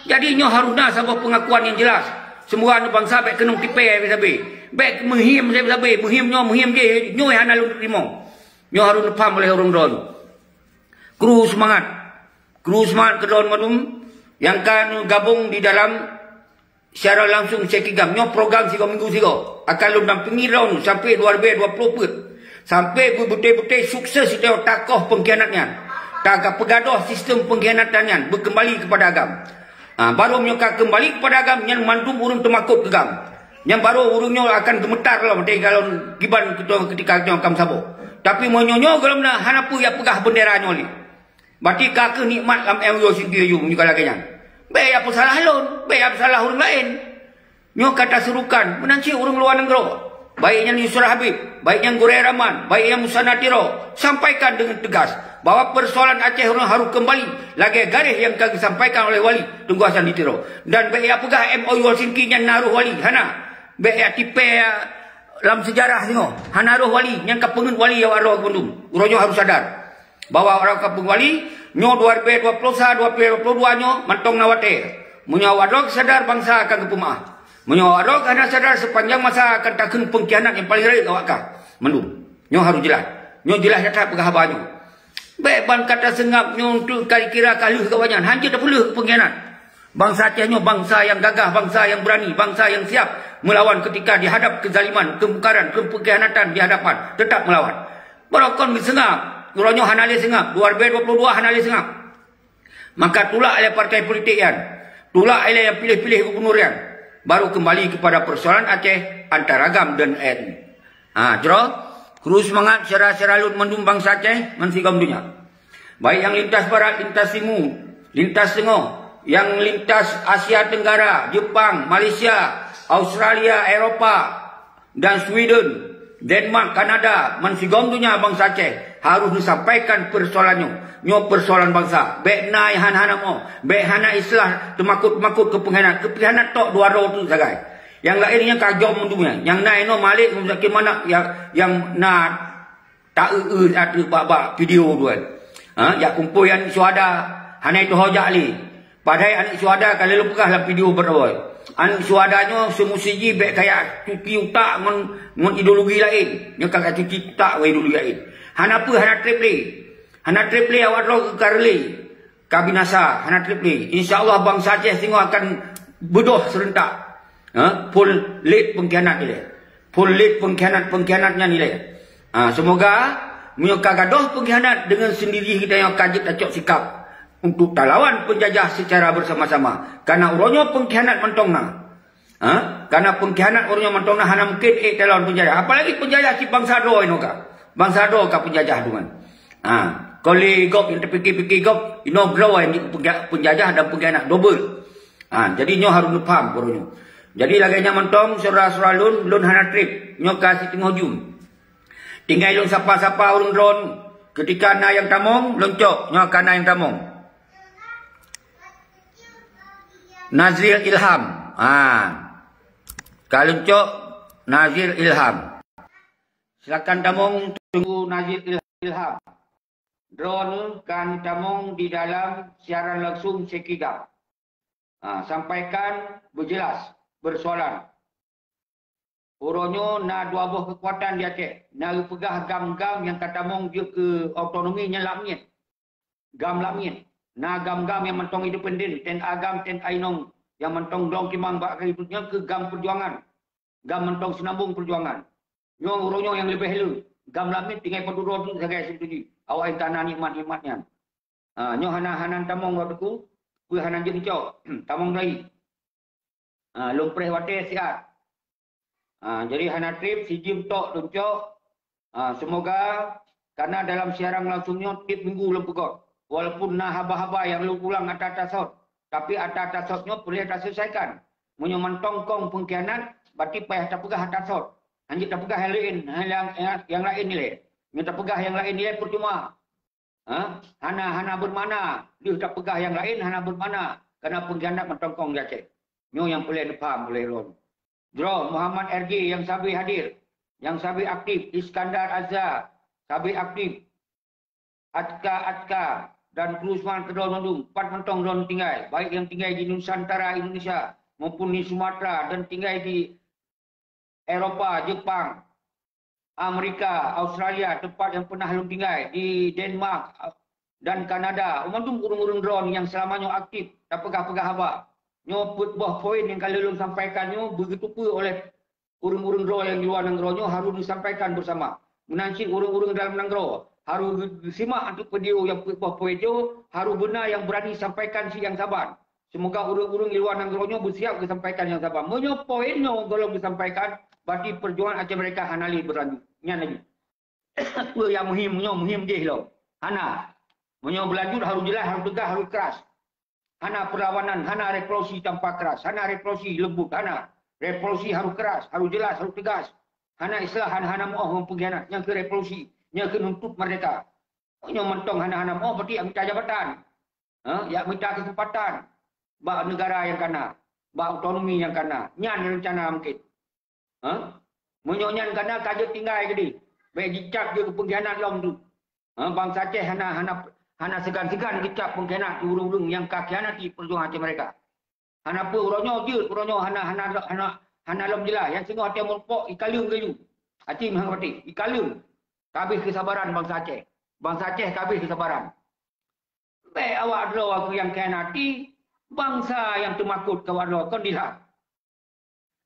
Jadi nyoe harôh na saboh peungakuan nyang jeulaih. Seumoga aneuk bansa bék keunong tipée sabe-sabe. Bék meuhiem sabe-sabe, meuhiem nyoe, meuhiem jéh, nyoe hana lôn teurimong. Nyoe harôh neupaham oleh ureuëng droeneuh. Kru seumangat. Kru seumangat keu droeneuh mandum nyang ka neugabong di dalam siaran langsung C K GAM. Nyoe program sigoe minggu sigoe. Akan lôn dampingi droeneuh sampoe dua ribée dua puluh peuet. Sampoe beubeutôi-beutôi sukses sidroe takoh peungkhianat nyan. Taga peugadôh sistem peungkhianatan nyan beukeumbali keupada GAM. Ha, barô meunyoe ka keumbali keupada GAM, nyan mandum ureuëng teumakot keu GAM. Nyan barô ureuëng nyoe akan geumeutar lom watée kalon kiban keutoe keutika nyoe GAM saboh. Tapi meunyoe nyoe gohlom na hana peue jak peugah beundera nyoe lé. Berarti ka kheueh nikmat lam M O U Helsinki laju meunyoe ka lagée nyan. Bék jak peusalah lôn, bék jak peusalah ureuëng laén. Nyoe ka taseurukan, meunan cit ureuëng luwa nanggroe, baik nyan Yusra Habib, baik nyan Gurée Rahman, baik nyan Musana Tiro, sampaikan dengan tegas bahwa persoalan Aceh Rayong harôh keumbali lagée garéh nyang ka geusampaikan oleh Wali Teungku Hasan di Tiro. Dan bék jak peugah M O U Helsinki nyan na roh Wali, hana. Bék jak tipée lam seujarah singoh, hana roh Wali, nyang ka peungeut Wali awak droe keu bandum. Uroe nyoe harôh sadar bahwa awak droe ka peungeut Wali, nyoe dua ribée dua puluh sa, dua ribée dua puluh dua nyoe mantong na watée. Meunyoe awak droe sadar, bansa akan geupeumeu'ah. Meunyoe awak droe hana sadar, sepanjang masa akan takheun peungkhianat nyang paleng rayeuk awak kah. Mandum. Nyoe harôh jeulaih. Nyoe jeulaih that-that peugah haba nyoe. Bék ban ka taseungab nyoe untuk ka jikira ka lheueh geuh awaknyan. Hanjeuet tapeulheueh peungkhianat. Bansa Aceh nyoe bansa nyang gagah, bansa nyang beurani, bansa nyang siap meulawan keutika dihadap keuzaliman, keumungkaran, keupengkhianatan di hadapan, teutap meulawan. Barokon geuseungap, uroe nyoe hana lé seungap, dua ribu dua puluh dua hana lé seungap. Maka tulak ilée partai politik nyan, tulak ilée nyang piléh-piléh gubunur nyan, baru keumbali keupada peusoalan Aceh antara GAM dan N U. Ha, jroh, kru seumangat syedara-syedara lôn mandum bansa Aceh ngon sigom donya. Baik nyang lintas barat, lintas timu, lintas teungoh, nyang lintas Asia Tenggara, Jepang, Malaysia, Australia, Eropa, dan Sweden, Denmark, Kanada, ngon sigom donya bansa Aceh harôh neusampaikan peusoalan nyoe. Nyoe peusoalan bansa. Bék na nyang hana-hana mo, bék hana islah teumakot-makot keu peunghianat. Keu peunghianat tok dua droe teuk sagai. Nyang laén nyan ka jom mandum nyan. Nyang na inoe Malik ngon Zakir Manaf nyang, nyang na ta-eu-eu ateueh bak-bak video tu kan. Ha, jak kumpôi aneuk syuhada, hana ituho jak lé. Padahai aneuk syuhada ka lheueh peugah lam video beureuwai. Aneuk syuhada nyoe seumusi jih bék kajak cuci utak ngon, ngon ideologi laén. Nyoe ka, ka cuci utak ngon ideologi laén. Hana peue, hana treb lé. Hana treb lé awak droe keu ka reulée. Ka binasa, hana treb lé. Insya Allah bansa Aceh singoh akan beudôh seureuntak. Ha? Phon lét peungkhianat ilée. Phon lét peungkhianat-peungkhianat nyan ilée. Ha, seumoga meunyoe ka gadôh peungkhianat, deungon seundiri geutanyoe ka jeuet tacok sikap untuk talawan peunjajah seucara beusama-sama. Kareuna uroe nyoe peungkhianat mantong na. Ha? Kareuna peungkhianat uroe nyoe mantong na, hana mungken ék talawan peunjajah. Apalagi peunjajah cit bansa droe inoe ka. Bansa droe ka peunjajah deungon. Ha, kon lé gob nyang teupike-pike gob, inoe droe nyang peunja-, peunjajah dan peungkhianat dobel. Ha, jadi nyoe harôh neupaham uroe nyoe. Jadi lagée nyan mantong syedara-syedara lôn, lôn hana treb. Nyoe ka siteungoh jeuem. Tinggai lôn sapa-sapa ureuëng droe. Keutika na nyang tamong, lôn cok, nyoe ka na nyang tamong. Nazril Ilham. Ha. Ka lôn cok Nazril Ilham. Silakan tamong Teungku Nazril Il-, Ilham. Droeneuh ka neutamong di dalam siaran langsung Seki GAM. Ha, sampaikan beujeulaih, beusoalan. Uroe nyoe na dua boh keukuatan di Aceh. Na geupeugah GAM-GAM nyang ka tamong jeuet keu otonomi nyan lam niet. GAM lam niet. Na GAM-GAM nyang mantong independen, T N A GAM, T N A inong nyang mantong dong timang bak keuhidupan nyan keu GAM peujuangan. GAM mantong seunambong peujuangan. Nyoe uroe nyoe nyang leubeh le. GAM lam niet tinggai padub droe teuk sagai sibeutôi jih. Awak nyang ka na nikmat-nikmat nyan. Ha, nyoe hana, hana tamong lom Teungku. Peue hana jeuet neucok? Tamong lagi. Ha, lôn preh watée siat. Ha, jadi hana treb, sijeuem tok lôn cok. Ha, seumoga, kareuna dalam siaran langsung nyoe tieb minggu lôn peugah. Walaupun na haba-haba nyang lôn ulang ata tasot, tapi ata tasot nyoe peureulée taseuleusakan. Meunyoe mantong kong peungkhianat, berarti payah tapeugah ata tasot. Hanjeuet tapeugah nyang laén, nyang, nyang, nyang laén ilée. Meunyoe tapeugah nyang laén ilée peucuma. Ha? Hana, hana beumakna. Lheueh tapeugah nyang laén hana beumakna. Kareuna peungkhianat mantong kong di Aceh. Nyoe nyang peureulée neupaham ulée lôn. Droe Muhammad R J nyang sabe hadir, nyang sabe aktif, Iskandar Azhar sabe aktif, Atka, Atka, dan Kru Usman keudroe mandum, pat mantong droe tinggai, baik nyang tinggai di Nusantara Indonesia maupun di Sumatera dan tinggai di Eropa, Jepang, Amerika, Australia, teumpat nyang peunah lôn tinggai, di Denmark, dan Kanada, mandum ureuëng-ureuëng droe nyang seulama nyoe aktif tapeugah-peugah haba. Nyoe peuet boh poin nyang ka lheueh lôn sampaikan nyoe beugeuteupeue oleh ureuëng-ureuëng droe nyang di luwa nanggroe nyoe harôh neusampaikan beusama. Meunan cit ureuëng-ureuëng dalam nanggroe harôh geusimak ateueh video nyang peuet boh poin nyoe, harôh beuna nyang beurani sampaikan cit nyang saban. Seumoga ureuëng-ureuëng di luwa nanggroe nyoe beusiab geusampaikan nyang saban. Meunyoe poin nyoe gohlom geusampaikan, berarti peujuangan Aceh Merdeka hana lé beulanjut. Nyan laju. Peue nyang muhim nyoe, muhim jih lom. Hana. Meunyoe beulanjut harôh jeulaih, harôh teugas, harôh kras. Hana peulawanan, hana revolusi tanpa kras, hana revolusi leumbut, hana. Revolusi harôh kras, harôh jeulaih, harôh teugas. Hana islah, hana, hana meuoh ngon peungkhianat. Nyang keuh revolusi, nyang keuh nuntut merdeka. Meunyoe mantong hana-hana meuoh, berarti jak mita jabatan. Ha? Jak mita keuseumpatan bak neugara nyang ka na, bak otonomi nyang ka na. Nyan reuncana mungken. Ha? Meunyoe nyan ka na, ka jeuet tinggai keudeh. Bék jicab jeuet keu peungkhianat lom tu. Ha? Bansa Aceh hana, hana, hana seugan-seugan geucab peungkhianat keu ureuëng-ureuëng nyang ka khianati peujuangan Aceh Merdeka. Hana peue uroe nyoe jeuet, uroe nyoe hana, hana, hana, hana lom jeulaih. Nyang singoh watée meurumpok, ikaleueng laju. Aci meuhang watée, ikaleueng. Ka habéh keusabaran bansa Aceh. Bansa Aceh ka habéh keusabaran. Bék awak droe keu nyang khianati, Bansa nyang teumakot keu awak droe kon dilhah.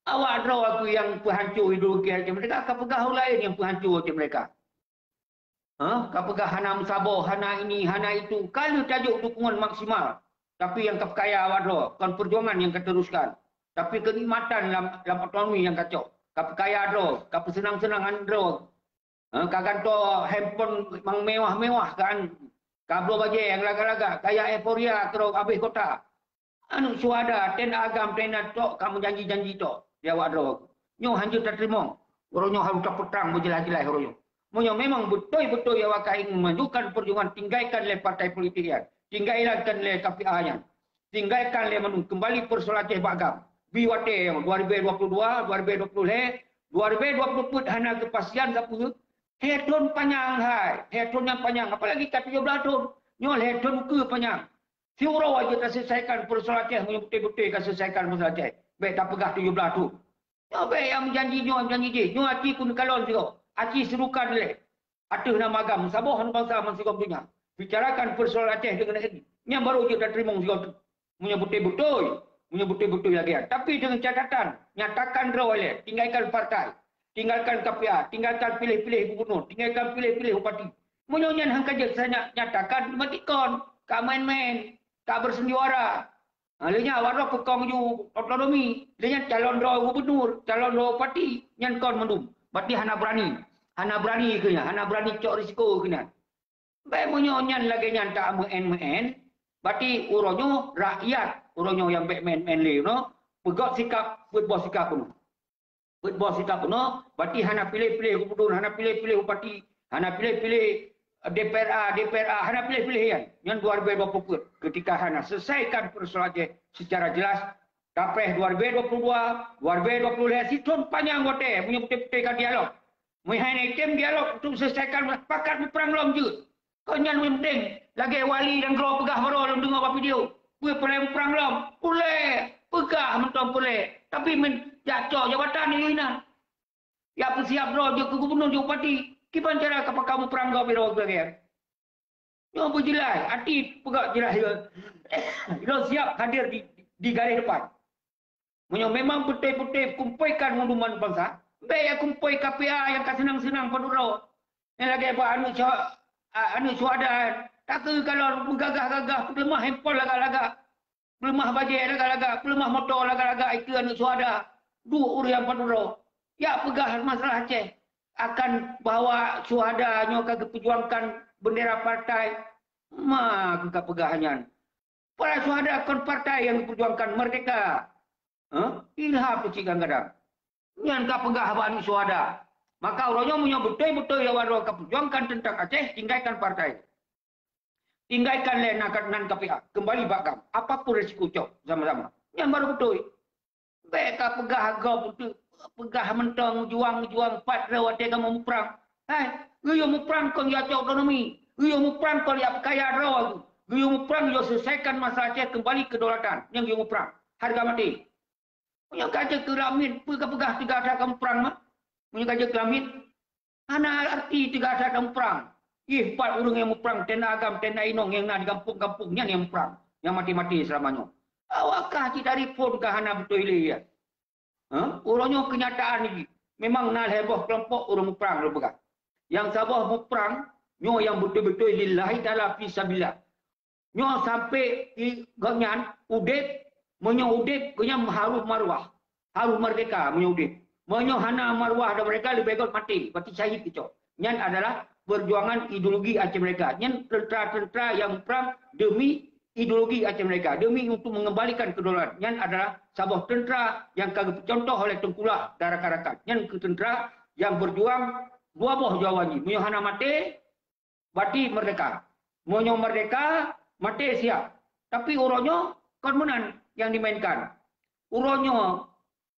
Awak droe kheueh nyang peuhanco ideologi até meureka, ka peugah ureueng laén nyang peuhanco até meureka. Ha? Ka peugah hana meusaboh, hana ini, hana itu. Ka lheueh tajok dukungan maksimal. Tapi nyang ka peukaya awak droe, kon peujuangan nyang ka teruskan. Tapi keunikmatan lam, lam otonomi nyang ka cok. Ka peukaya droe, ka peuseunang-seunang droe. Ha? Ka gantoe handphone nyang mewah-mewah kan. Ka bloe bajée nyang lagak-lagak, kaya euforia keudroe abéh kota. Aneuk syuhada, teuh agam, teuh tok ka meujanji-janji tok di awak droe. Nyoe hanjeuet tateurimong. Uroe nyoe harôh tapeutrang beujeulaih-jeulaih uroe nyoe. Meunyoe memang beutôi-beutôi awak ka ingin memajukan perjuangan, tinggalkan lé partai politik nyan. Tinggalkan lé K P A nyan. Tinggalkan lé mandum, kembali persoalan Aceh bak gam. Bi watée nyoe, dua ribu dua puluh dua, dua ribu dua puluh lhée, dua ribu dua puluh peuet hana keupastian sapeue. Lhée thon panyang hai, lhée thon nyang panyang, apalagi ka tujoh blaih thon. Nyoe lhée thon ukeue panyang. Siuroe jeuet taselesaikan persoalan Aceh, meunyoe beutôi-beutôi ka selesaikan persoalan Aceh. Bék tapeugah tujoh blaih thon. Nyoe bék nyang meujanji nyoe, meujanji jih. Nyoe aci keuneuk kalon sigoe. Aci seurukan lé. Ateueh nama agam, saboh bansa bansigom donya. Bicarakan persoalan Aceh deungon N U. Nyan barô jeuet tateurimong sigoe teuk. Meunyoe beutôi-beutôi, meunyoe beutôi-beutôi lagée nyan. Tapi deungon catatan, nyatakan droe lé, tinggalkan partai, tinggalkan K P A, tinggalkan piléh-piléh gubernur, tinggalkan piléh-piléh bupati. Meunyoe nyan han ka jeuet, saya nya-, nyatakan mati kon, ka main-main, ka bersandiwara. Ha, lé nyan awak droe peukong ju otonomi, lé nyan calon droe gubernur, calon droe bupati, nyan kon mandum. Berarti hana berani. Hana berani keu nyan, hana berani cok risiko keu nyan. Bék meunyoe nyan lagée nyan ta meu'en-meu'en, berarti uroe nyoe rakyat, uroe nyoe nyang bék meu'en-meu'en lé nyoe, peugét sikap, peuet boh sikap bunoe. Peuet boh sikap bunoe, berarti hana piléh-piléh gubernur, hana piléh-piléh bupati, hana piléh-piléh D P R A, D P R A, hana piléh-piléh nyan. Nyan dua ribu dua puluh peuet, ketika hana selesaikan persoalan Aceh secara jelas, kapreh dua ribu dua puluh dua, dua ribu dua puluh lhée, sithon panyang watée, meunyoe beutôi-beutôi ka dialog. Meuhai na item dialog untuk selesaikan, pakat muprang lom jeuet. Kon nyan nyang penting, lagée wali dan droe peugah baroe lôn deungoe bak video. Peue peureulée muprang lom? Peureulée, peugah mantong peureulée. Tapi men jak cok jabatan inan. Jak peusiab droe jeuet keu gubernur, jeuet bupati. Kiban cara ka pakat muprang gob biro lagée nyan? Nyoe beujeulaih, até peugah jeulaih. Lôn siap hadir di, di garéh depan. Meunyoe memang beutôi-beutôi kumpuikan mandum bansa, bék ya kumpui K P A nyang ka seunang-seunang padub droe. Nyang lagée bak aneuk syuha-, a-, aneuk syuhada, takeu kalon meugagah-gagah, peuleumah handphone lagak-lagak, peuleumah bajée lagak-lagak, peuleumah moto lagak-lagak, ikeue aneuk syuhada, duek ureuëng padub droe. Ya peugah masalah Aceh, akan bahwa syuhada nyoe ka geupeujuangkan bendera partai, ma keu ka peugah nyan. Para syuhada kon partai nyang geupeurjuangkan merdeka. Hah? Ilham keuchik kadang-kadang. Nyan ka peugah haba aneuk syuhada. Maka uroe nyoe meunyoe beutôi-beutôi awak droe ka peujuangkan teuntang Aceh, tinggalkan partai. Tinggalkan lé nan, nan K P A. Kembali bak gam. Apapun resiko cok sama-sama. Nyan baru beutôi. Bék ka peugah gob untuk peugah mantong juang-juang pat droe watée kamoe muprang. Hai, geuyue muprang kon ya cok otonomi. Geuyue muprang kon ya peukaya droe. Geuyue muprang ya selesaikan masalah Aceh kembali kedaulatan. Nyang geuyue muprang. Harga mati. Meunyoe ka jeuet keu lamiet, peue ka peugah tiga that kamoe muprang mah? Meunyoe ka jeuet keu lamiet, hana arti tiga that kamoe muprang. Ih, pat ureuëng nyang muprang, teuh na agam, teuh na inong nyang na di gampông-gampông nyan nyang muprang, nyang maté-maté seulama nyoe. Awak kah cit dari phon ka hana beutôi lé ya. Ha? Uroe nyoe keunyataan jih. Memang na lhée boh keulompok ureuëng muprang lôn peugah. Nyang saboh muprang nyoe nyang beutôi-beutôi lillahi taala fi sabilillah. Nyoe sampai i gobnyan udeb, meunyoe udeb gobnyan harôh maruah, harôh merdeka meunyoe udeb. Meunyoe hana maruah dan merdeka leubeh gét maté, berarti syahid keucok. Nyan adalah perjuangan ideologi Aceh Merdeka. Nyan tentera-tentera nyang muprang demi ideologi Aceh Merdeka, demi untuk mengembalikan kedaulatan. Nyan adalah saboh tentera nyang ka geupeucontoh oleh Teungku Lah dan rakan-rakan. Nyan keuh tentera nyang berjuang dua boh jawaban jih. Meunyoe hana maté, berarti merdeka. Meunyoe merdeka, maté siap. Tapi uroe nyoe kon meunan nyang dimainkan. Uroe nyoe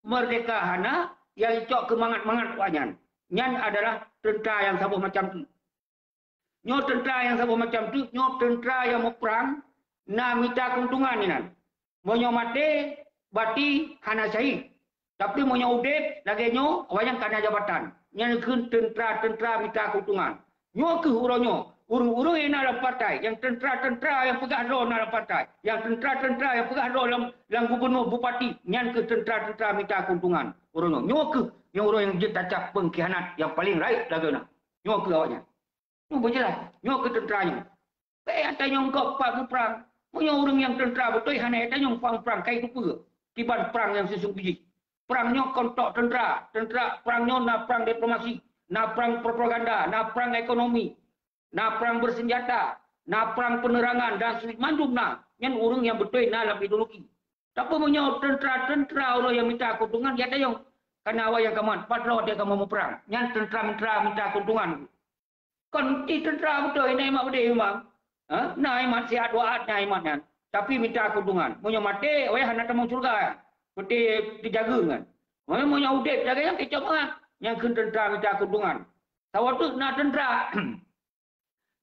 merdeka hana, nyang icok keu mangat-mangat awaknyan. Nyan adalah tentera nyang saboh macam teuk. Nyoe tentera nyang saboh macam teuk, nyoe tentera nyang muprang na mita keuntungan inan. Meunyoe maté, berarti hana syahid. Tapi meunyoe udeb lagée nyoe, awaknyan ka na jabatan. Nyan keuh tentera-tentera mita keuntungan. Nyoe keuh uroe nyoe, Ureuëng-ureuëng nyang na lam partai, nyang teuntra-teuntra nyang peugah droe na lam partai, nyang teuntra-teuntra nyang peugah droe lam, lam gubunur, bupati, nyan keuh teuntra-teuntra mita keuntungan. Ureuëng nyoe, nyoe keuh nyang ureuëng nyang jeuet tacap pengkhianat nyang paleng rayeuk lagée na. Nyoe keuh awaknyan. Nyoe beujeulaih, nyoe keuh teuntra nyoe. Bék tanyong gob pat muprang. Meunyoe ureuëng nyang teuntra beutôi hana tanyong pat muprang, kai teupeue kiban prang nyang sisunggoh jih. Prang nyoe kon tok teuntra, teuntra prang nyoe na prang diplomasi, na prang propaganda, na prang ekonomi, na prang bersenjata, na prang penerangan dan seulimandum na. Nyan ureuëng nyang beutôi na lam ideologi. Tapi meunyoe teuntra-teuntra ureuëng nyang mita keuntungan, ya tanyong. Kana awai nyang kamat, pat droe teuh kamoe muprang. Nyan teuntra-teuntra mita keuntungan. Kon ti teuntra beutôi, na imat beudeh memang. Ha? Na imat siat dua at, na imat nyan. Tapi mita keuntungan. Meunyoe maté, weh hana tamong syeuruga. Peuti teujageung kan. Meunyoe, meunyoe udeb lagée nyan, keucok mangat. Nyang kheun teuntra mita keuntungan. Saboh teuk na teuntra.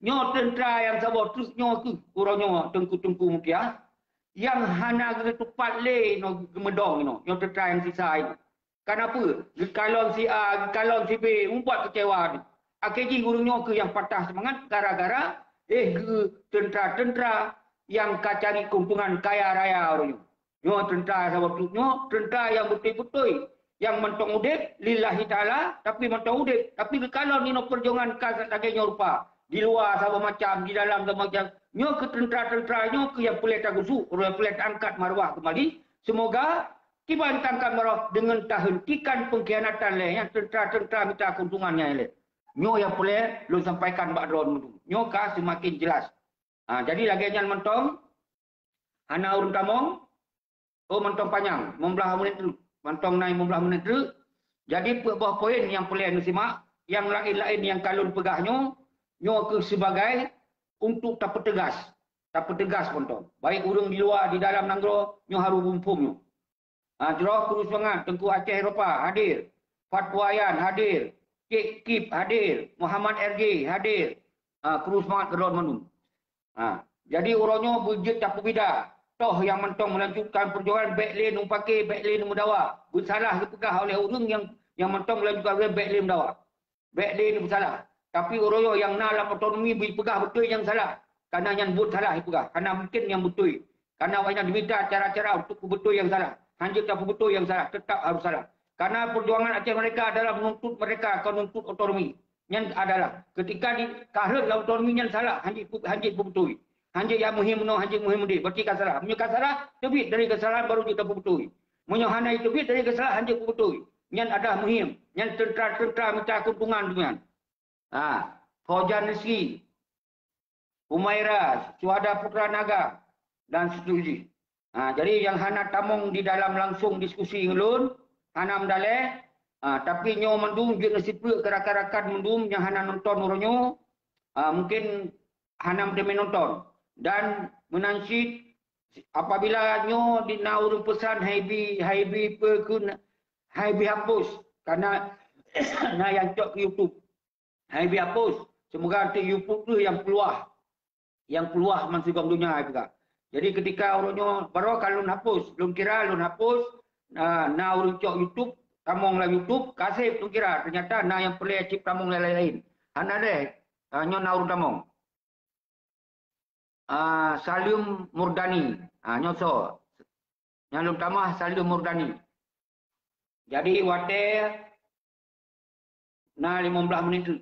Nyoe teuntra nyang saboh teuk nyoe keuh uroe nyoe teungku-teungku mutia. Nyang hana geutupat lé inoe geumeudong inoe. Nyoe teuntra nyang sisa inoe. Kana peue? Geukalon si A, geukalon si B, mubuat keucewa. Akhé jih ureuëng nyoe keuh nyang patah seumangat gara-gara, eh, geu teuntra-teuntra nyang ka cari keuntungan kaya raya ureuëng nyoe. Nyoe teuntra saboh teuk nyoe, teuntra nyang beutôi-beutôi, nyang mantong udeb lillahi taala, tapi mantong udeb, tapi geukalon inoe peujuangan ka lagée nyoe rupa. Di luwa saboh macam, di dalam saboh macam. Nyoe keuh teuntra-teuntra nyoe keuh nyang peureulée tagusuk, peureulée taangkat marwah keumbali. Seumoga kiban taangkat marwah deungon tahentikan pengkhianatan lé nyang teuntra-teuntra mita keuntungan nyan lé. Nyoe nyang peureulée lôn sampaikan bak droeneuh. Nyoe ka seumaken jeulaih. Ha, jadi lagée nyan mantong, hana ureuëng tamong, oh mantong panyang, limong blaih menit teuk, mantong na limong blaih menit teuk. Jadi peuet boh poin nyang peureulée neusimak, nyang laén-laén nyang ka lôn peugah nyoe, nyoe keuh sibagai untuk tapeuteugas, tapeuteugas mantong. Baik ureuëng di luwa, di dalam nanggroe, nyoe harôh muphom nyoe. Ha, jroh kru seumangat, Teungku Aceh Eropa hadir, Fatwa Yan hadir, Cek Kip hadir, Muhammad R J hadir. Ha, kru seumangat keudroe mandum. Ha, jadi uroe nyoe beujeuet tapeubida. Toh nyang mantong meulanjutkan peujuangan bék lé neupake, bék lé neumeudawa. Beusalah geupeugah oleh ureuëng nyang, nyang mantong meulanjutkan bék lé meudawa. Bék lé neupeusalah. Tapi uroe nyoe nyang na lam otonomi beupeugah beutôi nyang salah. Kana nyan buet salah jipeugah. Kana mungken nyang beutôi. Kana awaknyan mita cara-cara untuk peubeutôi nyang salah. Hanjeuet tapeubeutôi nyang salah, teutap harôh salah. Kana peujuangan Aceh Merdeka adalah menuntut merdeka, kon nuntut otonomi. Nyan adalah ketika di, ka rhot lam otonomi nyan salah, hanjeuet pu-, hanjeuet peubeutôi. Hanjeuet nyang muhim meunoe, hanjeuet muhim meudeh, berarti ka salah. Meunyoe ka salah, teubiet dari keusalahan baru jeuet tapeubeutôi. Meunyoe hana jiteubiet dari keusalahan, hanjeuet peubeutôi. Nyan adalah muhim. Nyan teuntra-teuntra mita keuntungan tu nyan. Ha, Fauzan Rizki, Humaira, Syuhada Putra Naga, dan seterusnya. Ha, jadi nyang hana tamong di dalam langsung diskusi ngon lôn, hana meudaleh, ha, tapi nyoe mandum jeuet neusipeuet keu rakan-rakan mandum nyang hana nonton uroe nyoe, ha, mungkin hana meuteumé nonton. Dan meunan cit, apabila nyoe di na ureuëng peusan hai bi, hai bi peue keu na, hai bi hapus, karena na nyang cok keu YouTube. Hai bi hapus, seumoga di YouTube tu nyang peuluah, nyang peuluah bansigom donya hai peugah. Jadi ketika uroe nyoe baroe ka lôn hapus, lôn kira lôn hapus, na, na ureuëng cok YouTube, tamong lam YouTube, ka sép lôn kira, ternyata na nyang peureulée cit tamong laén-laén. Hana deh, ha, nyoe na ureuëng tamong. Ah, Salim Murdani. Ah, nyoe soe? Nyang lôn tamah Salim Murdani. Jadi watée na limong blaih menit teuk.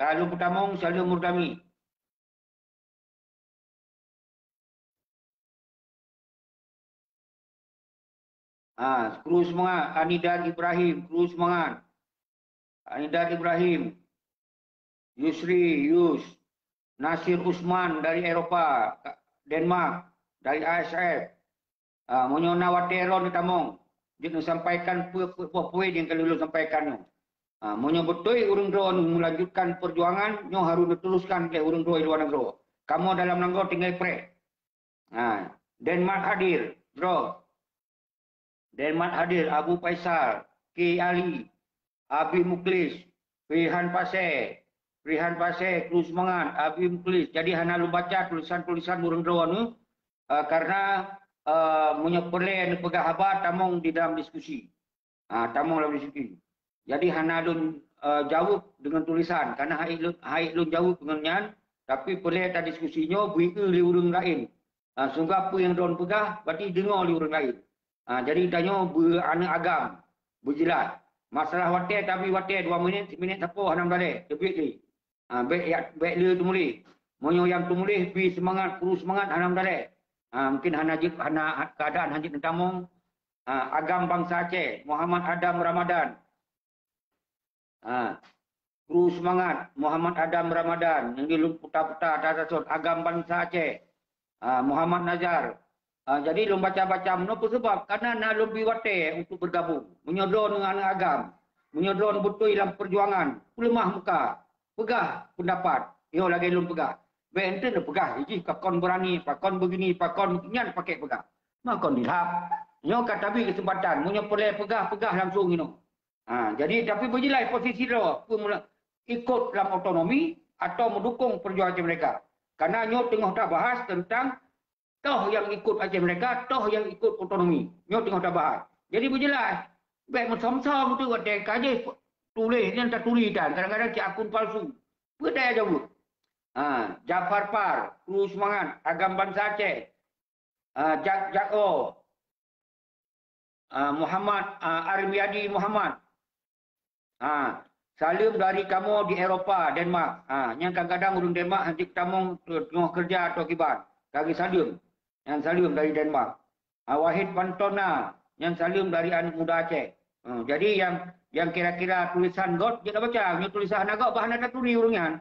Ka lôn peutamong Salim Murdani. Ah, kru seumangat, Anidan Ibrahim, kru seumangat. Anidan Ibrahim, Yusri, Yus, Nasir Usman dari Eropa, Denmark, dari A S F. Ah, meunyoe na watée droe neutamong, jeuet neusampaikan peue-peue boh poin nyang ka lôn sampaikan nyoe. Ah, meunyoe beutôi ureuëng droe melanjutkan peujuangan, nyoe harôh neuteruskan lé ureuëng droe di luwa nanggroe. Kamoe dalam nanggroe tinggai preh. Ha, Denmark hadir, droe. Denmark hadir, Abu Faisal, K Ali, Abi Muklis, Rihan Pasé, Rihan Pasé, kru seumangat, Abi Muklis. Jadi hana lôn baca tulisan-tulisan ureuëng droe nyoe, eh, karena, eh, meunyoe peureulée neupeugah haba, tamong di dalam diskusi. Ha, tamong lam diskusi. Jadi hana lôn, eh, jaweueb deungon tulisan, karena hai lôn, hai lôn jaweueb deungon nyan, tapi peureulée tadiskusi nyoe bri eu lé ureuëng laén. Ah, sehingga peue nyang droen peugah, berarti deungoe lé ureuëng laén. Ah, jadi tanyoe beu aneuëk agam, beujeulaih. Masalah watée, tabi watée dua minit, siminit sapo hana meudalée, teubiet lé. Ah, bék ya, bék le teumuléh. Meunyoe nyang teumuléh bi seumangat, kru seumangat hana meudalée. Ah, mungkin hana jeuet, hana, keadaan hana jeuet neutamong. Ah, agam bansa Aceh, Muhammad Adam Ramadan. Ah, kru seumangat, Muhammad Adam Ramadan, nyang di lôn puta-puta, tatasot, agam bansa Aceh. Ah, Muhammad Nazar. Ah, jadi lôn baca-baca meunoe peue sabab, karena na lôn bi watée untuk bergabung. Meunyoe droen ngon agam, meunyoe droen beutôi lam perjuangan, peuleumah muka, peugah pendapat. Nyoe lagée lôn peugah. Bék ente neupeugah, jih pakon beurani, pakon begini, pakon nyan pakai peugah. Makon dilhab. Nyoe ka tabi keuseumpatan. Meunyoe peureulée peugah, peugah langsung inoe. Ha, jadi tapi beujeulaih posisi droe, peue mula ikot lam otonomi atau meudukung perjuangan Aceh Merdeka. Karena nyoe teungoh tabahas tentang toh nyang ikot Aceh Merdeka, toh nyang ikot otonomi. Nyoe teungoh tabahas. Jadi beujeulaih. Bék meusom-som tu watée ka jih tuléh nyan taturi tan, kadang-kadang cit akun palsu. Peue daya jaweueb? Ha, Jafar Par, kru seumangat, agam bansa Aceh. Ah, Jak, Jak O. Ah, Muhammad, ah, Armiadi Muhammad. Ah, saleuem dari kamoe di Eropa, Denmark. Ah, nyang kadang-kadang ureuëng Denmark hana jitamong teungoh keureuja atau kiban. Ka geusaleuem. Nyang saleuem dari Denmark. Ah, Wahid Pantona, nyang saleuem dari aneuëk muda Aceh. Ah, jadi nyang, nyang kira-kira tulisan göt, jeuet tabaca. Nyoe tulisan hana göt, bah hana taturi ureuëng nyan.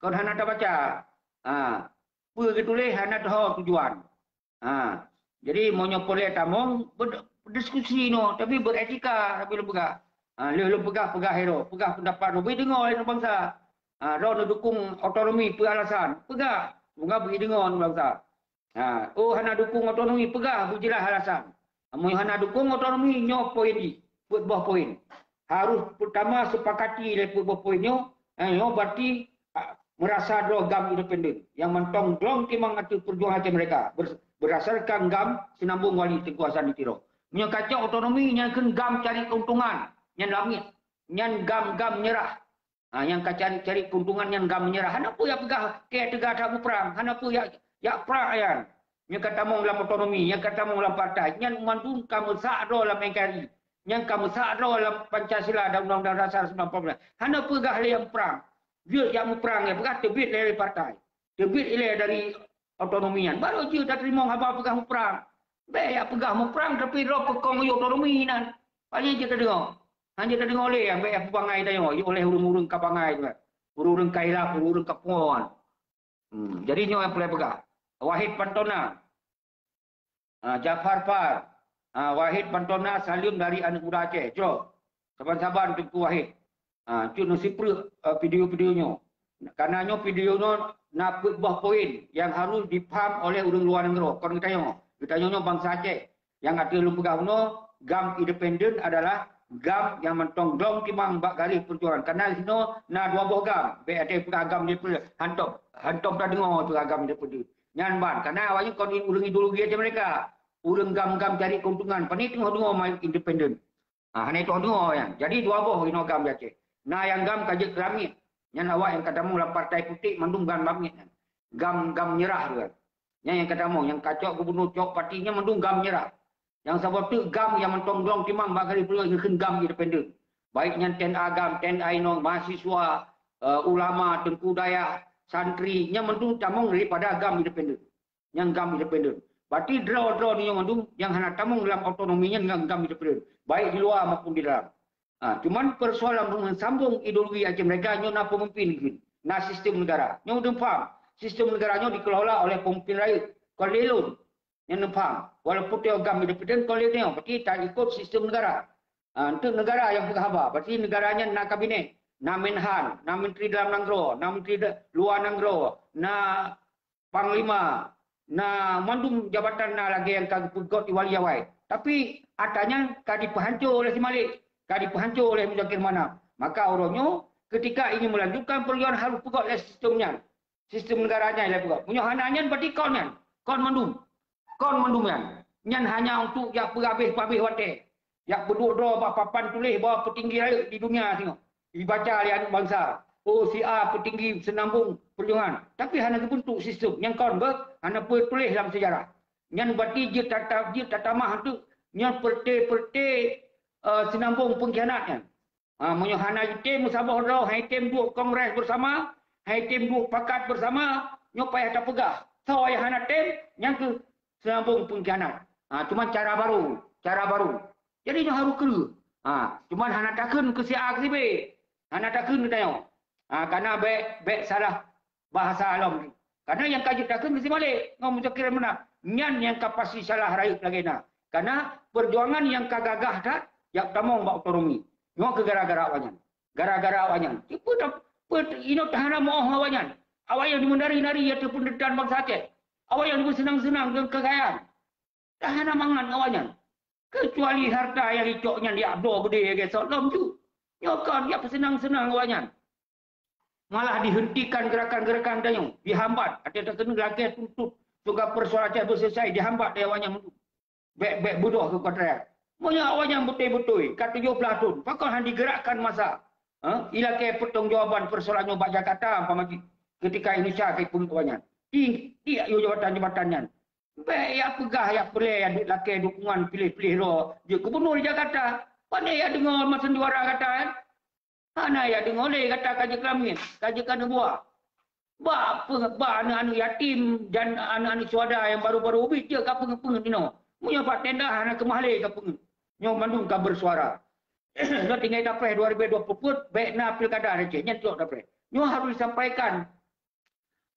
Kon hana tabaca. Ha, peue geutuléh hana teuho tujuan. Ha, jadi meunyoe peureulée tamong, berdiskusi nyoe, tapi beretika, tapi lôn peugah. Ha, lheueh lôn peugah, peugah hero, peugah pendapat lôn, bri deungoe lé bansa. Ha, droe neudukung otonomi, peue alasan? Peugah, peugah bri deungoe bansa. Ha, oh hana dukung otonomi, peugah beujeulaih alasan. Amun hana dukung otonomi, nyoe poin jih, peuet boh poin. Harôh peutama seupakati lé peuet boh poin nyoe, eh, nyoe berarti, ah, meurasa droe GAM independen nyang mantong glong timang ateueh peujuangan Aceh Merdeka ber-, berdasarkan GAM Seunambong Wali Teungku Hasan di Tiro. Meunyoe kacok otonomi, nyan kheun GAM cari keuntungan, nyan lamiet, nyan GAM, GAM nyerah. Ha, nyang ka cari-cari keuntungan nyan GAM meunyeurah. Hana peue jak peugah keu teuga that muprang, hana peue jak, jak prang nyan. Nyang ka tamong lam otonomi, nyang ka tamong lam partai, nyan mandum ka meusak droe lam N K R I. Nyan ka meusak droe lam Pancasila dan Undang-Undang Dasar sembilan puluh sembilan. Hana peugah lé nyang prang. Jeuet jak muprang, nyang peugah teubiet lé partai. Teubiet ilée dari otonomi nyan. Baru jeuet tateurimong haba peugah muprang. Bék jak peugah muprang, tapi droe peukong yue otonomi nan. Paléng jeuet tadeungoe. Hana tadeungoe lé nyang bék peubangai tanyoe oleh ureuëng-ureuëng ka bangai tu kan. Ureuëng-ureuëng ka ilap, ureuëng-ureuëng ka puon. Hmm, jadi nyoe nyang peureulée peugah. Wahid Pantona. Ah, Jafar Par. Ah, Wahid Pantona, saleuem dari aneuëk muda Aceh. Jroh. Saban-saban Teungku Wahid. Ah, cut neusipreuk, eh, video-video nyoe. Karena nyoe video nyoe na peuet boh poin nyang harôh jipaham oleh ureuëng luwa nanggroe. Kon geutanyoe. Geutanyoe nyoe bansa Aceh. Nyang ateueh lôn peugah bunoe, GAM independen adalah GAM nyang mantong glong timang bak garéh peujuangan. Karena sinoe na dua boh GAM. Bék até peugah GAM independen. Hantom, hantom tadeungoe peugah GAM independen. Nyan ban. Karena awaknyan kon ureuëng ideologi Aceh Merdeka. Ureuëng GAM-GAM cari keuntungan. Pane teungoh deungoe main independen. Ha, hana itoh deungoe nyan. Jadi dua boh inoe GAM di Aceh. Na nyang GAM ka jeuet keu lamiet. Nyan awak nyang ka tamong lam partai putéh mandum GAM lamiet nyan. GAM, GAM meunyeurah tu kan. Nyan nyang ka tamong, nyang kacok gubernur, cok bupati, nyan mandum GAM meunyeurah. Nyang saboh teuk GAM nyang mantong glong timang bak garéh peujuangan geukheun GAM independen. Baik nyan T N A GAM, T N A inoe, mahasiswa, eh, ulama, teungku dayah, santri, nyan mandum tamong daripada GAM independen. Nyang GAM independen. Berarti droe-droe nyoe mandum nyang hana tamong lam otonomi nyan ngon GAM independen, baik di luwa maupun di dalam. Ha, cuman persoalan meusambong ideologi Aceh Merdeka nyoe na pemimpin kheun, na sistem negara. Nyoe udeueng paham, sistem negara nyoe dikelola oleh pemimpin rakyat. Kon lé lôn. Nyan udeueng paham. Walaupun teuh GAM independen, kon lé nyoe, berarti taikot sistem negara. Ha, untuk negara nyang peugah haba, berarti negara nyan na kabinet, na Menhan, na menteri dalam nanggroe, na menteri da-, luwa nanggroe, na panglima, na mandum jabatan na lagée nyang ka geupeugöt di Wali awai. Tapi atra nyan ka dipeuhanco oleh si Malik, ka dipeuhanco oleh Muzakir Manaf. Maka uroe nyoe, ketika ingin melanjutkan perjuangan harôh peugöt lé sistem nyan, sistem negara nyan lé peugöt. Meunyoe hana nyan, berarti kon nyan, kon mandum. Kon mandum nyan. Nyan hanya untuk jak peuhabéh-peuhabéh watée. Jak peuduek droe bak papan tuléh bahwa peutinggi rayeuk di dunia singoh. Jibaca lé aneuk bansa, "Oh, si A peutinggi seunambong peujuangan." Tapi hana geubeuntuk sistem. Nyang kon beuh, hana peutuléh lam seujarah. Nyan berarti jeuet tata-, jeuet tatamah teuk nyan peureute-peureute, eh, seunambong peungkhianat nyan. Ha, meunyoe hana jitem meusaboh droe, hana jitem duek kongres beusama, hana jitem duek pakat beusama, nyoe payah tapeugah. Soe nyang hana tem, nyan keuh seunambong peungkhianat. Ha, cuman cara baru, cara baru. Jadi nyoe harôh kreueh. Ha, cuman hana takheun keu si A keu si B. Hana takheun keu tanyoe. Ha, kana bék, bék salah bahasa lom. Karena nyang ka jeuet takheun keu si Malik ngon Muzakir Manaf. Nyan nyang ka pasti salah rayeuk lagée na. Karena peujuangan nyang ka gagah that jak tamong bak otonomi. Nyoe keuh gara-gara awaknyan. Gara-gara awaknyan. Peue ta-, peue inoe hana meuoh awaknyan. Awaknyan jimeunari-nari ateueh peundertaan bansa Aceh. Awaknyan jimeuseunang-seunang deungon keukayaan. Dah hana mangat awaknyan. Keucuali harta nyang jicok nyan jak bloe beudé lagée sot lom ju. Nyoe kon jak peuseunang-seunang awaknyan. Malah dihentikan gerakan-gerakan tanyoe, dihambat. Até takeuneuk lagée tuntut, sehingga persoalan Aceh beuselesai, dihambat lé awaknyan mandum. Bék, bék beudôh keu kontra. Meunyoe awaknyan beutôi-beutôi ka tujoh blaih thon, pakon han digerakkan masa? Ha? Ilakée pertanggungjawaban persoalan nyoe bak Jakarta, umpama jih, ketika Indonesia ka ipeungeuet awaknyan. Di, di yue jabatan-jabatan nyan. Bék jak peugah, jak peureulée, jak lakée dukungan piléh-piléh droe jeuet gubunur di Jakarta. Pane jak deungoe meusandiwara gata, kan? Hana jak deungoe lé gata ka jeuet keu lamiet, ka jeuet keu aneuk buah. Bak peue, bak aneuk-aneuk yatim dan aneuk-aneuk syuhada nyang baru-baru ubit jeuet ka peungeuet-peungeuet inoe. Meunyoe bak tenda hana keumah lé ka peungeuet. Nyoe mandum ka bersuara. Nyoe tinggai tapreh dua ribu dua puluh peuet, bék na pilkada Aceh, nyan cok tapreh. Nyoe harôh disampaikan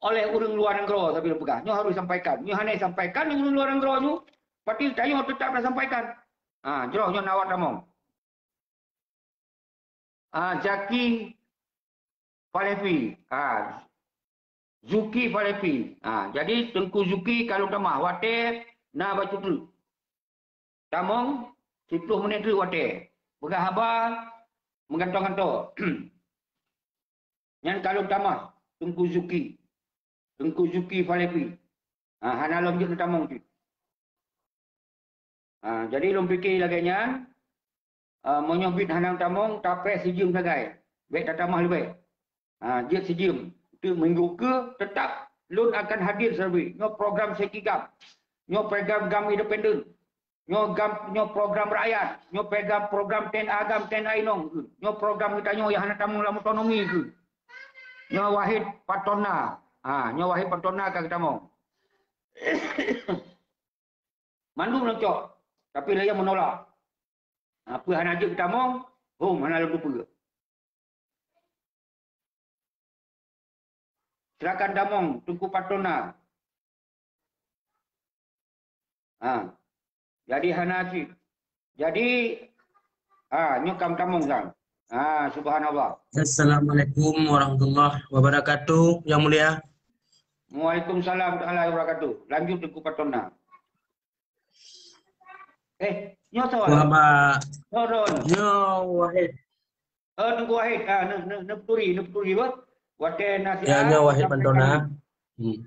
oleh ureuëng luwa nanggroe, sabe lôn peugah. Nyoe harôh disampaikan. Nyoe hana disampaikan lé ureuëng luwa nanggroe nyoe, pati tanyoe teutap tasampaikan. Ha, jroh nyoe na awak tamong. Ah, Zaki Falefi. Ah, Zuki Falefi. Ah, jadi Teungku Zuki ka lôn tamah watée na bacut treuk. Tamong siplôh menit treuk watée. Peugah haba meugantoe-gantoe. Nyan ka lôn tamah Teungku Zuki. Teungku Zuki Falefi. Ah, hana lom jeuet neutamong cit. Ha, jadi lôn pike lagée nyan, ha, meunyoe bit hana tamong, tapreh sijeuem sagai. Bék tatamah leubeh. Ha, jeuet sijeuem. Teuk minggu keu teutap lôn akan hadir sabe. Nyoe program Seki GAM. Nyoe program GAM independen. Nyoe GAM, nyoe program rakyat. Nyoe program, program TNA GAM, TNA inong. Nyoe program geutanyoe nyang hana tamong lam otonomi keuh. Nyoe Wahid Patona. Ha, nyoe Wahid Patona ka geutamong. Mandum leucok, tapi lagée menolak. Ha, peue hana jeuet tamong, hom hana lôn peue. Silakan tamong, Teungku Patona. Ha. Jadi hana cit. Jadi, ha, nyoe kam tamong sang. Ha, subhanallah. Assalamualaikum warahmatullahi wabarakatuh, Yang Mulia. Waalaikumsalam warahmatullahi wabarakatuh. Lanjut Teungku Patona. Eh, nyoe soe? Waba. Nyoe Ron. Nyoe Wahid. Oh, Teungku Wahid. Ah, ne, ne, neuputuri, neuputuri bah. Watée nasihat. Ya, nyoe Wahid Pantona. Hmm.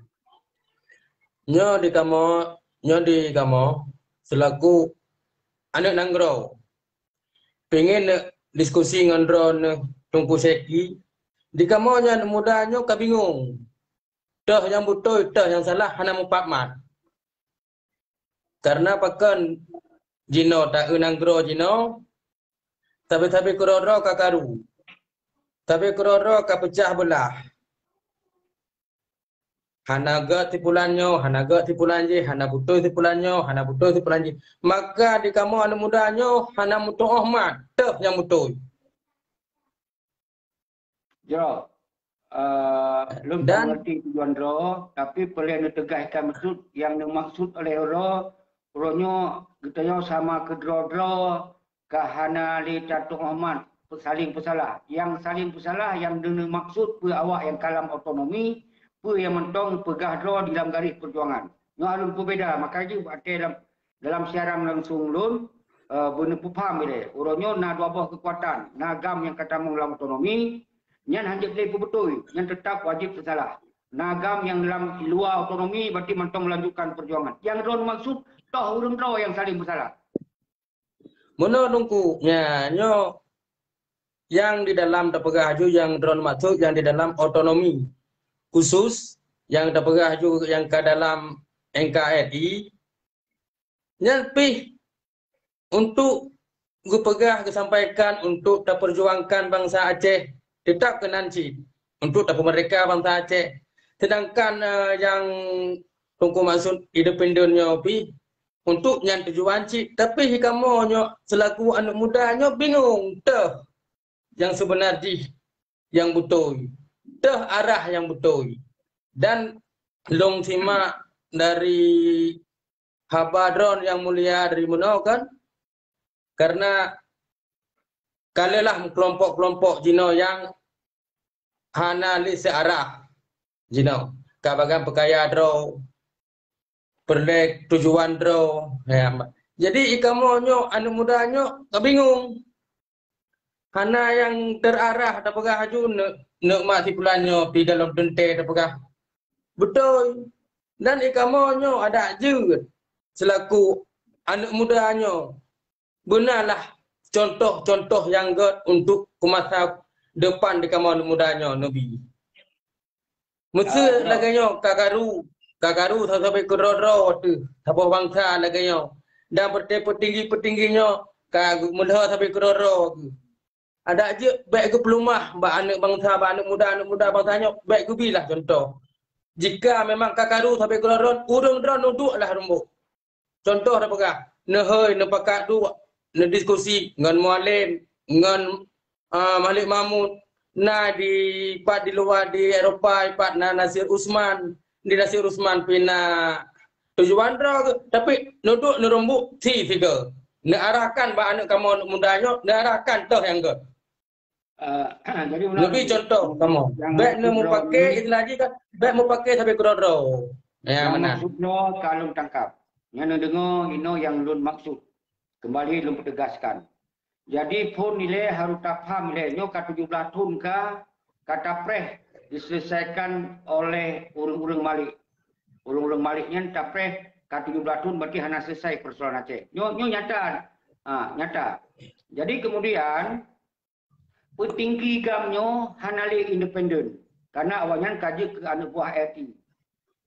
Nyoe di kamoe, nyoe di kamoe selaku aneuk nanggroe. Pengen neuk diskusi ngon droeneuh Teungku Seki. Di kamoe nyan muda nyoe ka bingung. Toh nyang beutôi, toh nyang salah hana mupat mat. Karena pakon jinoe ta-eu nanggroe jinoe, sabe-sabe keudroe-droe ka karu. Sabe keudroe-droe ka peucah beulah. Hana gét sipulan nyoe, hana gét sipulan jih, hana beutôi sipulan nyoe, hana beutôi sipulan jih. Maka di kamoe aneuk muda nyoe hana meutuoh mat, toh nyang beutôi. Jroh, eh, lôn Dan mengerti tujuan droe, tapi peureulée neutegaskan maksud nyang neumaksud oleh droe, uroe nyoe geutanyoe sama keudroe-droe ka hana lé tatuoh mat saling peusalah. Nyang saling peusalah nyang neumaksud peue awak nyang ka lam otonomi, peue nyang mantong peugah droe di lam garéh peujuangan. Nyoe lôn peubeda, maka jih watée lam Dalam siaran langsung lôn, eh, beuneupeupaham ilée, uroe nyoe na dua boh keukuatan, na GAM nyang ka tamong lam otonomi, nyan hanjeuet lé peubeutôi, nyan teutap wajéb teusalah. Na GAM nyang lam luwa otonomi, berarti mantong melanjutkan peujuangan. Nyang droe maksud, toh ureuëng droe nyang saléng meusalah. Meunoe Teungku, nya, nyoe nyang di dalam tapeugah aju nyang droen maksud nyang di dalam otonomi khusus, nyang tapeugah aju nyang ka dalam N K R I, nyan pih untuk geupeugah, geusampaikan untuk tapeujuangkan bansa Aceh teutap keunan cit, untuk tapeumerdeka bansa Aceh. Sedangkan, eh, nyang Teungku maksud independen nyoe pih untuk nyan tujuan cit, tapi hi kamoe nyoe selaku aneuk muda nyoe bingung teuh nyang seubeuna jih nyang beutôi, teuh arah nyang beutôi. Dan lôn simak dari haba droen nyang mulia dari meunoe kan, karena ka lheueh lah meukelompok-kelompok jinoe nyang hana lé seuarah jinoe. Ka bagan peukaya droe, peureulée tujuan droe. Ya. Jadi, i kamoe nyoe, aneuk muda nyoe, ka bingung. Hana nyang terarah tapeugah aju neuk, neuk mak si pulan nyoe pi dalam teuntée tapeugah. Beutôi. Dan i kamoe nyoe adak jeuet selaku aneuk muda nyoe. Beunalah contoh-contoh nyang gét untuk keu masa depan di kamoe aneuk muda nyoe, Nabi. Meuseu lagée nyoe ka karu, ka karu sabe-sabe keudroe-droe teuh saboh bansa lagée nyoe. Dan peutinggi-peutinggi nyoe ka meulhö sabe keudroe-droe geuh. Adak jeuet bék geupeulumah bak aneuk bansa, bak aneuk muda, aneuk muda bansa nyoe bék geubilah contoh. Jika memang ka karu sabe keudroe-droe, ureuëng droe nuduek lah rumbok. Contoh tapeugah, neuhôi, neupakat duek, neudiskusi ngon Mualem, ngon, ah, Malik Mahmud, na di pat di luwa di Eropa, pat na Nasir Usman, di Nasir Usman pih na tujuan droe geuh, tapi nuduek neurumbuk si sigoe. Neuarahkan bak aneuk kamoe aneuk muda nyoe, neuarahkan toh nyang gét. Eh, jadi, Meunan, Nabi contoh kamoe. Bék neumupaké istilah jih kan, bék mupaké sabe keudroe-droe. Ya, meunan. Maksud nyoe ka lôn tangkap. Nyan neudeungoe inoe nyang lôn maksud. Kembali lôn peutegaskan. Jadi, phon ilée harôh tapham ilée nyoe ka tujoh blaih thon ka, ka tapreh diselesaikan oleh ureuëng-ureuëng Malik. Ureuëng-ureuëng Malik nyan tapreh ka tujoh blaih thon berarti hana selesai persoalan Aceh. Nyoe, nyoe nyata. Ha, nyata. Jadi kemudian, peutinggi GAM nyoe hana lé independen, karena awaknyan ka jeuet keu aneuk buah R I.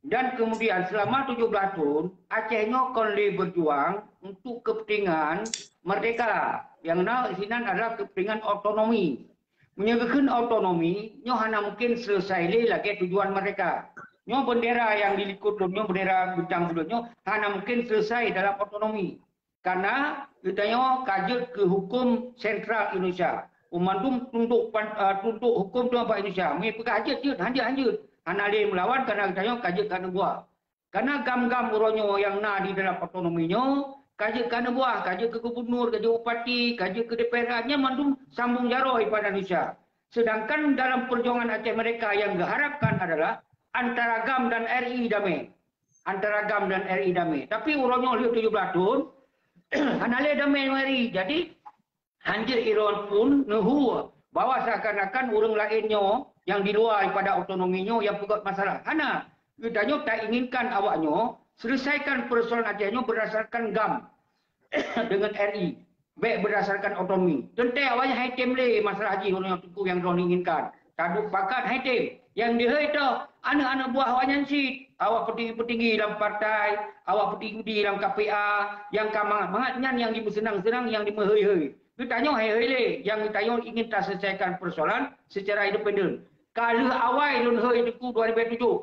Dan kemudian selama tujoh blaih thon, Aceh nyoe kon lé berjuang untuk kepentingan merdeka. Nyang na sinan adalah kepentingan otonomi. Meunyoe geukheun otonomi, nyoe hana mungkin selesai lé lagée tujuan merdeka. Nyoe bendera nyang dilikot lôn nyoe, bendera bintang buleuen nyoe, hana mungkin selesai dalam otonomi. Karena geutanyoe ka jeuet keu huköm sentral Indonesia. Banmandum tunduk pan-, eh, tunduk huköm teuma bak Indonesia. Meunyoe peugah jeuet, jeuet, hanjeuet, hanjeuet. Hana lé meulawan karena geutanyoe ka jeuet keu aneuk buah. Karena GAM-GAM uroe nyoe nyang na di dalam otonomi nyoe, ka jeuet keu aneuk buah, ka jeuet keu gubernur, ka jeuet bupati, ka jeuet keu D P R A, nyan mandum sambung jaroe pada Indonesia. Sedangkan dalam perjuangan Aceh Merdeka yang diharapkan adalah antara GAM dan R I damai. Antara GAM dan R I damai. Tapi uroe nyoe lheueh tujoh blaih thon, hana lé damai ngon R I. Jadi, hanjeuet droe pun neuhue bahwa seakan-akan ureuëng laén nyoe nyang di luwa daripada otonomi nyoe nyang peugét masalah. Hana. Geutanyoe tainginkan awak nyoe selesaikan persoalan Aceh nyoe berdasarkan GAM dengan R I. Bék berdasarkan otonomi. Teuntée awaknyan hai tem lé masalah jih ureuëng nyang teungku nyang droe inginkan. Taduek pakat hai tem. Nyang dihôi toh aneuk-aneuk buah awaknyan cit. Awak peutinggi-peutinggi lam partai, awak peutinggi-peutinggi lam K P A, nyang ka mangat-mangat nyan nyang dimeuseunang-seunang, nyang dimeuhôi-hôi. Geutanyoe hai-hôi lé, nyang geutanyoe ingin taselesaikan persoalan secara independen. Ka lheueh awai lôn hôi teungku dua ribu tujoh.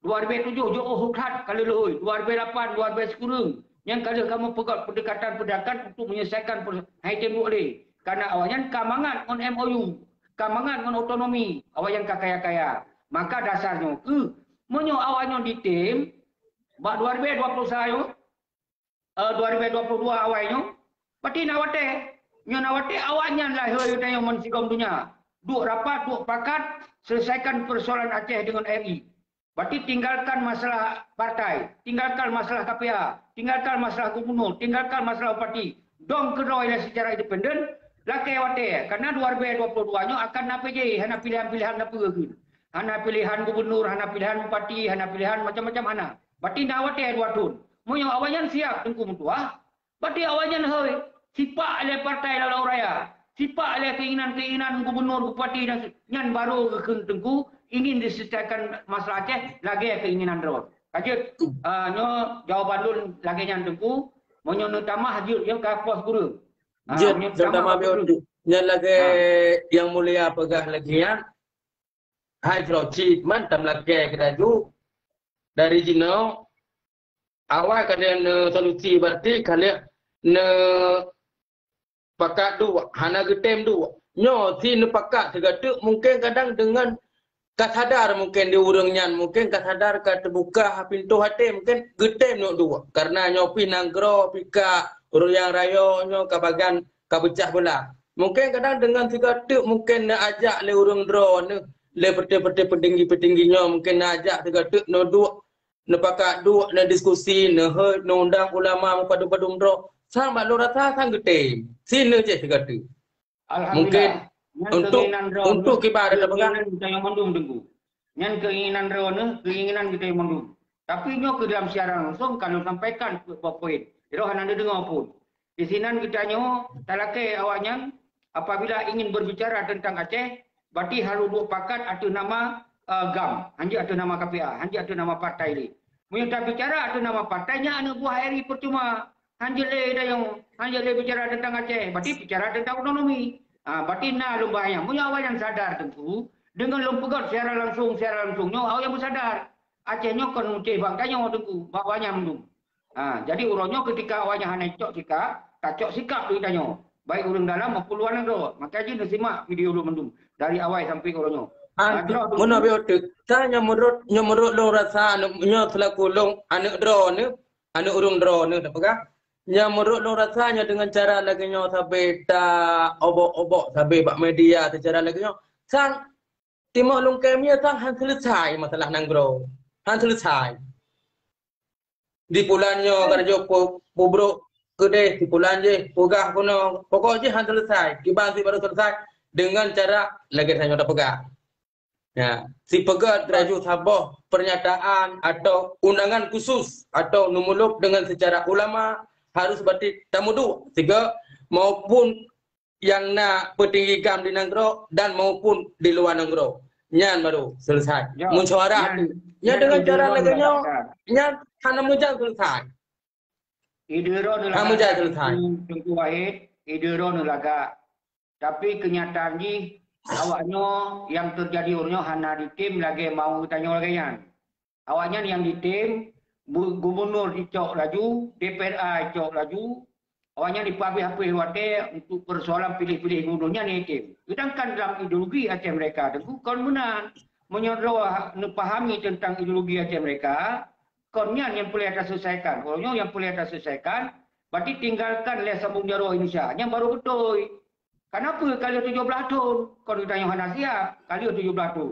Dua ribu tujoh jiôh that ka lheueh, dua ribu lapan, dua ribu sikureueng. Nyan ka lheueh kamoe peugét pendekatan-pendekatan untuk menyelesaikan per-, hai tem duek lé. Karena awaknyan ka mangat ngon M O U, ka mangat ngon otonomi, awaknyan ka kaya-kaya. Maka dasar nyoe keuh, meunyoe awaknyan ditem, bak dua ribu dua puluh satu, eh, dua ribu dua puluh dua awai nyoe, pasti na watée. Nyoe na watée awaknyan lahé tanyoe meusigom donya. Duek rapat, duek pakat, selesaikan persoalan Aceh dengan R I. Berarti tinggalkan masalah partai, tinggalkan masalah K P A, tinggalkan masalah gubernur, tinggalkan masalah bupati. Dong keudroe secara independen, lakée watée. Karena dua ribu dua puluh dua nyoe akan na P J, hana pilihan-pilihan na peue keuh. Hana pilihan gubernur, hana pilihan bupati, hana pilihan macam-macam hana. Berarti na watée dua thon. Meunyoe awaknyan siap teungku meutuah, berarti awaknyan hôi. Sipak lé partai lawan raya, sipak lé keinginan-keinginan gubernur, bupati dan se-, nyan baru geukheun Teungku ingin diselesaikan masalah Aceh lagèe keinginan droe. Ka jeuet, ah, nyoe jawaban lôn lagèe nyan Teungku, meunyoe neutamah jeuet nyoe ka pos kureueng. Ah, jeuet, meunyoe terutama tamah beliau pos kureueng. Nyan lagèe Yang Mulia peugah lagèe nyan, hai keudroe cit man tam lakèe keudaju dari jinoe. Awai ka lheueh neu solusi, berarti ka lheueh neu pakat duek, hana geutem duek. Nyoe si neupakat sigoe teuk mungken kadang deungon ka sadar mungken di ureueng nyan, mungken ka sadar ka teubuka pintoe até, mungken geutem neuk duek. Karena nyoe pih nanggroe pih ka ureueng nyang rayeuk nyoe ka bagan ka peucah beulah. Mungken kadang deungon sigoe teuk mungken neuajak lé ureueng droeneuh, lé peuté-peuté peutinggi-peutinggi nyoe mungken neuajak sigoe teuk neuduek neupakat duek, neudiskusi, neuheuet, neuundang ulama meupadum-padum droe. Sang bak lôn rasa sang geutem. Sineuk cit sigoe teuk. Alhamdulillah. Mungkin nyan untuk, keinginan droe untuk nyoe, kiban ada pegang. Keinginan geutanyoe mandum Teungku. Nyan keinginan droe nyoe, keinginan geutanyoe mandum. Tapi nyoe keu dalam siaran langsung ka lôn sampaikan poin-poin. Droe hana neudeungoe pun. Di sinan geutanyoe talakèe awaknyan apabila ingin berbicara tentang Aceh, berarti harôh duek pakat ateueh nama, eh, GAM, hanjeuet ateueh nama K P A, hanjeuet ateueh nama partai lé. Meunyoe tabicara ateueh nama partai, nyan aneuk buah R I percuma. Hanjeuet lé tanyoe, hanjeuet lé bicara tentang Aceh, berarti bicara tentang otonomi. Ah, berarti na lôn bayang. Meunyoe awaknyan sadar Teungku, deungon lôn peugöt siaran langsung, siaran langsung nyoe awaknyan beusadar. Aceh nyoe kon muté bak tanyoe Teungku, bak awaknyan mandum. Ha, jadi uroe nyoe keutika awaknyan hana cok sikap, tacok sikap di tanyoe, baik ureueng dalam maupun luwa nanggroe. Maka jih neusimak video lôn mandum dari awai sampai uroe nyoe. An-, ha, droe meunoe beu teuk. Ka nyoe meunurot, nyoe meunurot lôn rasa aneuk, nyoe seulaku lôn aneuk droeneuh, aneuk ureueng droeneuh tapeugah. Nyoe meunurot lôn rasa nyoe deungon cara lagèe nyoe sabe ta obok-obok sabe bak media teucara lagèe nyoe. Sang Timoh lungkée mie sang han seuleusai masalah nanggroe. Han seuleusai. Di pulan nyoe ka laju pu-, pubrok keudeh, di pulan jih peugah keunoe. Pokok jih han seuleusai. Kiban sit baru seuleusai deungon cara lagée tanyoe tapeugah. Ya, sipeugah laju saboh pernyataan atau undangan khusus atau neumulok deungon secara ulama harus berarti tamuduk siga maupun nyang na peutinggi GAM di nanggroe dan maupun di luwa nanggroe. Nyan baru seuleusai. Ya, musyawarah. Nyan, nyan deungon cara lagée nyoe, nyan hana meujan seuleusai. Ide droeneuh lagak, Teungku, Teungku Wahid, ide droeneuh lagak. Tapi keunyataan jih, awak nyoe nyang teujadi uroe nyoe hana jitem lagée mau geutanyoe lagée nyan. Awaknyan nyang jitem, bu-, gubunur jicok laju, D P R A jicok laju, awaknyan jipeuhabéh-habéh watée untuk persoalan piléh-piléh gubunur nyan nyang jitem. Seudangkan dalam ideologi Aceh Merdeka Teungku kon meunan. Meunyoe droe neupahami teuntang ideologi Aceh Merdeka, kon nyan nyang peureulée taseulesaikan. Uroe nyoe nyang peureulée taseulesaikan, berarti tinggalkan lé sambong jaroe Indonesia. Nyan baru beutôi. Kenapa ka lheueh tujoh blaih thon? Kon geutanyoe hana siap, ka lheueh tujoh blaih thon.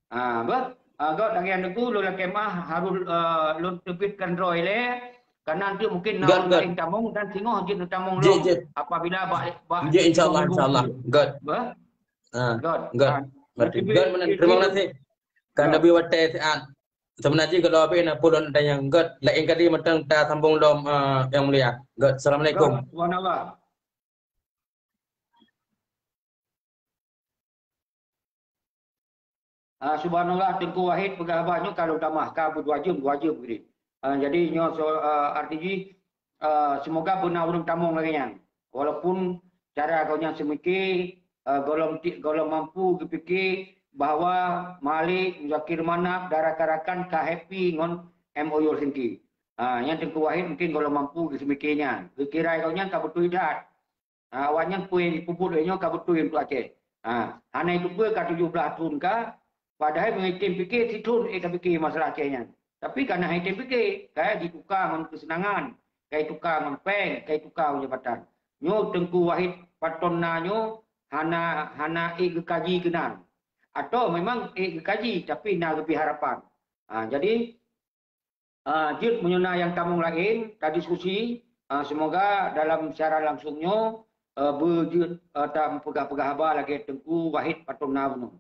Ha, beuh? Ha, göt lagée nyan Teungku, lôn lakée meu'ah harôh, eh, lôn teubiet keudroe ilée. Karena nanti mungkin na ureuëng laén tamong dan singoh jeuet neutamong lom. Apabila bak, bak jeuet, insya Allah, insya Allah. Göt. Beuh? Ha, göt. Göt. Ha. Berarti göt meunan. Terima kasih. Ka neubri watée siat. Seubeuna jih kalau habéh na pulon tanyong göt. Laén kali mantong tasambong lom, eh, Yang Mulia. Göt. Assalamualaikum. Göt. Subhanallah. Ah, subhanallah, Teungku Wahid peugah haba nyoe ka lôn tamah, ka beudua jeuem, dua jeuem geurit. Ah, jadi nyoe so, ah, arti jih, ah, semoga beuna ureuëng tamong lagée nyan. Walaupun cara gobnyan seumike, ah, gohlom ti-, gohlom mampu geupike bahwa Malik, Muzakir Manaf dan rakan-rakan ka happy ngon M O U Helsinki. Ah, nyan Teungku Wahid mungkin gohlom mampu geuseumike nyan. Geukira gobnyan ka beutôi that. Ha, awaknyan peue nyang jipeubuet lagée nyoe ka beutôi untuk Aceh. Ha, hana jiteupeue ka tujoh blaih thon ka, padahai meunyoe item pike, sithon ék tapike masalah Aceh nyan. Tapi ka na item pike, ka jituka ngon keuseunangan, ka jituka ngon péng, ka jituka ngon jabatan. Nyoe Teungku Wahid paton na nyoe hana, hana ék geukaji keunan. Atau memang ék geukaji, tapi na geubri harapan. Ha, jadi, Ah, jeuet meunyoe na nyang tamong laén, tadiskusi, ah, semoga dalam siaran langsung nyoe, eh, beujeuet, eh, tameupeugah-peugah haba lagée Teungku Wahid paton na bunoe.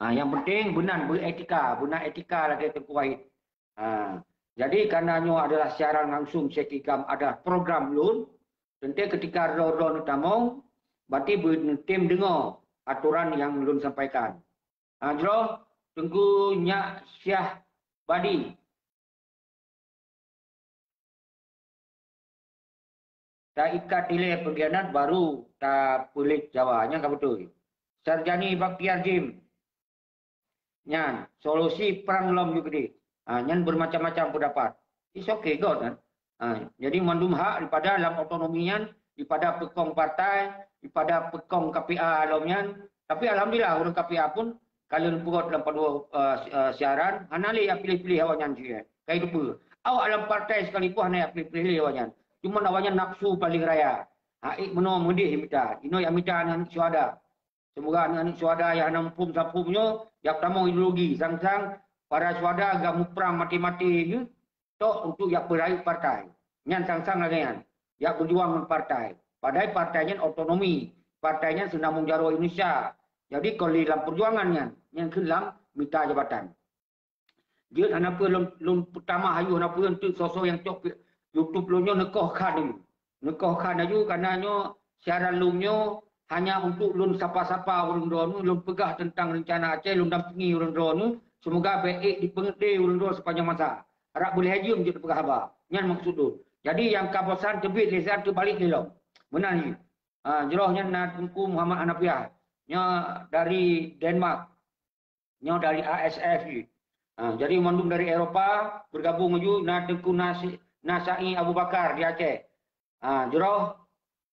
Ah, nyang penting beunan beuetika, beuna etika lagée Teungku Wahid. Ah, jadi karena nyoe adalah siaran langsung, Syekh Ikam adalah program lôn, Teuntée keutika droe-droe neutamong, bati beuneutem deungoe atoran nyang lôn sampaikan. Ha, jroh Teungku Nyak Syah Badi. Taikat ilée peungkhianat baru tapeulét Jawa, nyan ka beutôi. Sarjani Bakhtiar Jim. Nyan, solusi prang lom ju keudeh. Ha, nyan bermacam-macam pendapat. It's okay, God, kan? Ha, jadi mandum hak daripada lam otonomi nyan, daripada peukong partai, daripada peukong K P A lom nyan. Tapi alhamdulillah, ureuëng K P A pun ka lheueh peugot lam padua, eh, si-, eh, siaran, hana lé jak piléh-piléh awaknyan cit. Ka itu peue. Awak lam partai sekalipun hana jak piléh-piléh lé awaknyan. Cuma awaknyan nafsu paling raya. Ha, ék meunoe meudeh mita. Inoe jak mita aneuk syuhada. Semoga aneuk-aneuk syuhada nyang hana muphom saphom nyoe, jak tamong ideologi, sang-sang para syuhada ka muprang maté-maté jih, tok untuk jak peurayeuk partai. Nyan sang-sang lagée nyan, jak beujuang ngon partai. Padahai partai nyan otonomi, partai nyan seunamong jaroe Indonesia. Jadi kon lé lam peujuangan nyan, nyan kheun lam mita jabatan. Jeuet hana peue lôn, lôn peutamah ayue hana peue, enteuk soe-soe nyang cok YouTube lôn nyoe neukoh khan ayue. Neukoh khan ayue, karena nyoe siaran lôn nyoe hanya untuk lôn sapa-sapa ureuëng droeneuh, lôn peugah teuntang reuncana Aceh, lôn dampingi ureuëng droeneuh, seumoga bék ék dipeungeuet lé ureuëng droe sepanjang masa. Harab beulhée jeuem jeuet peugah haba. Nyan maksud lôn. Jadi nyang ka bosan teubiet lé siat teubalek lé lom. Meunan jih. Ha, jroh nyan na Teungku Muhammad Hanafiah. Nyoe dari Denmark. Nyoe dari A S F jih. Ha, jadi mandum dari Eropa bergabung laju na Teungku Nasi-, Nasai Abu Bakar di Aceh. Ha, jroh,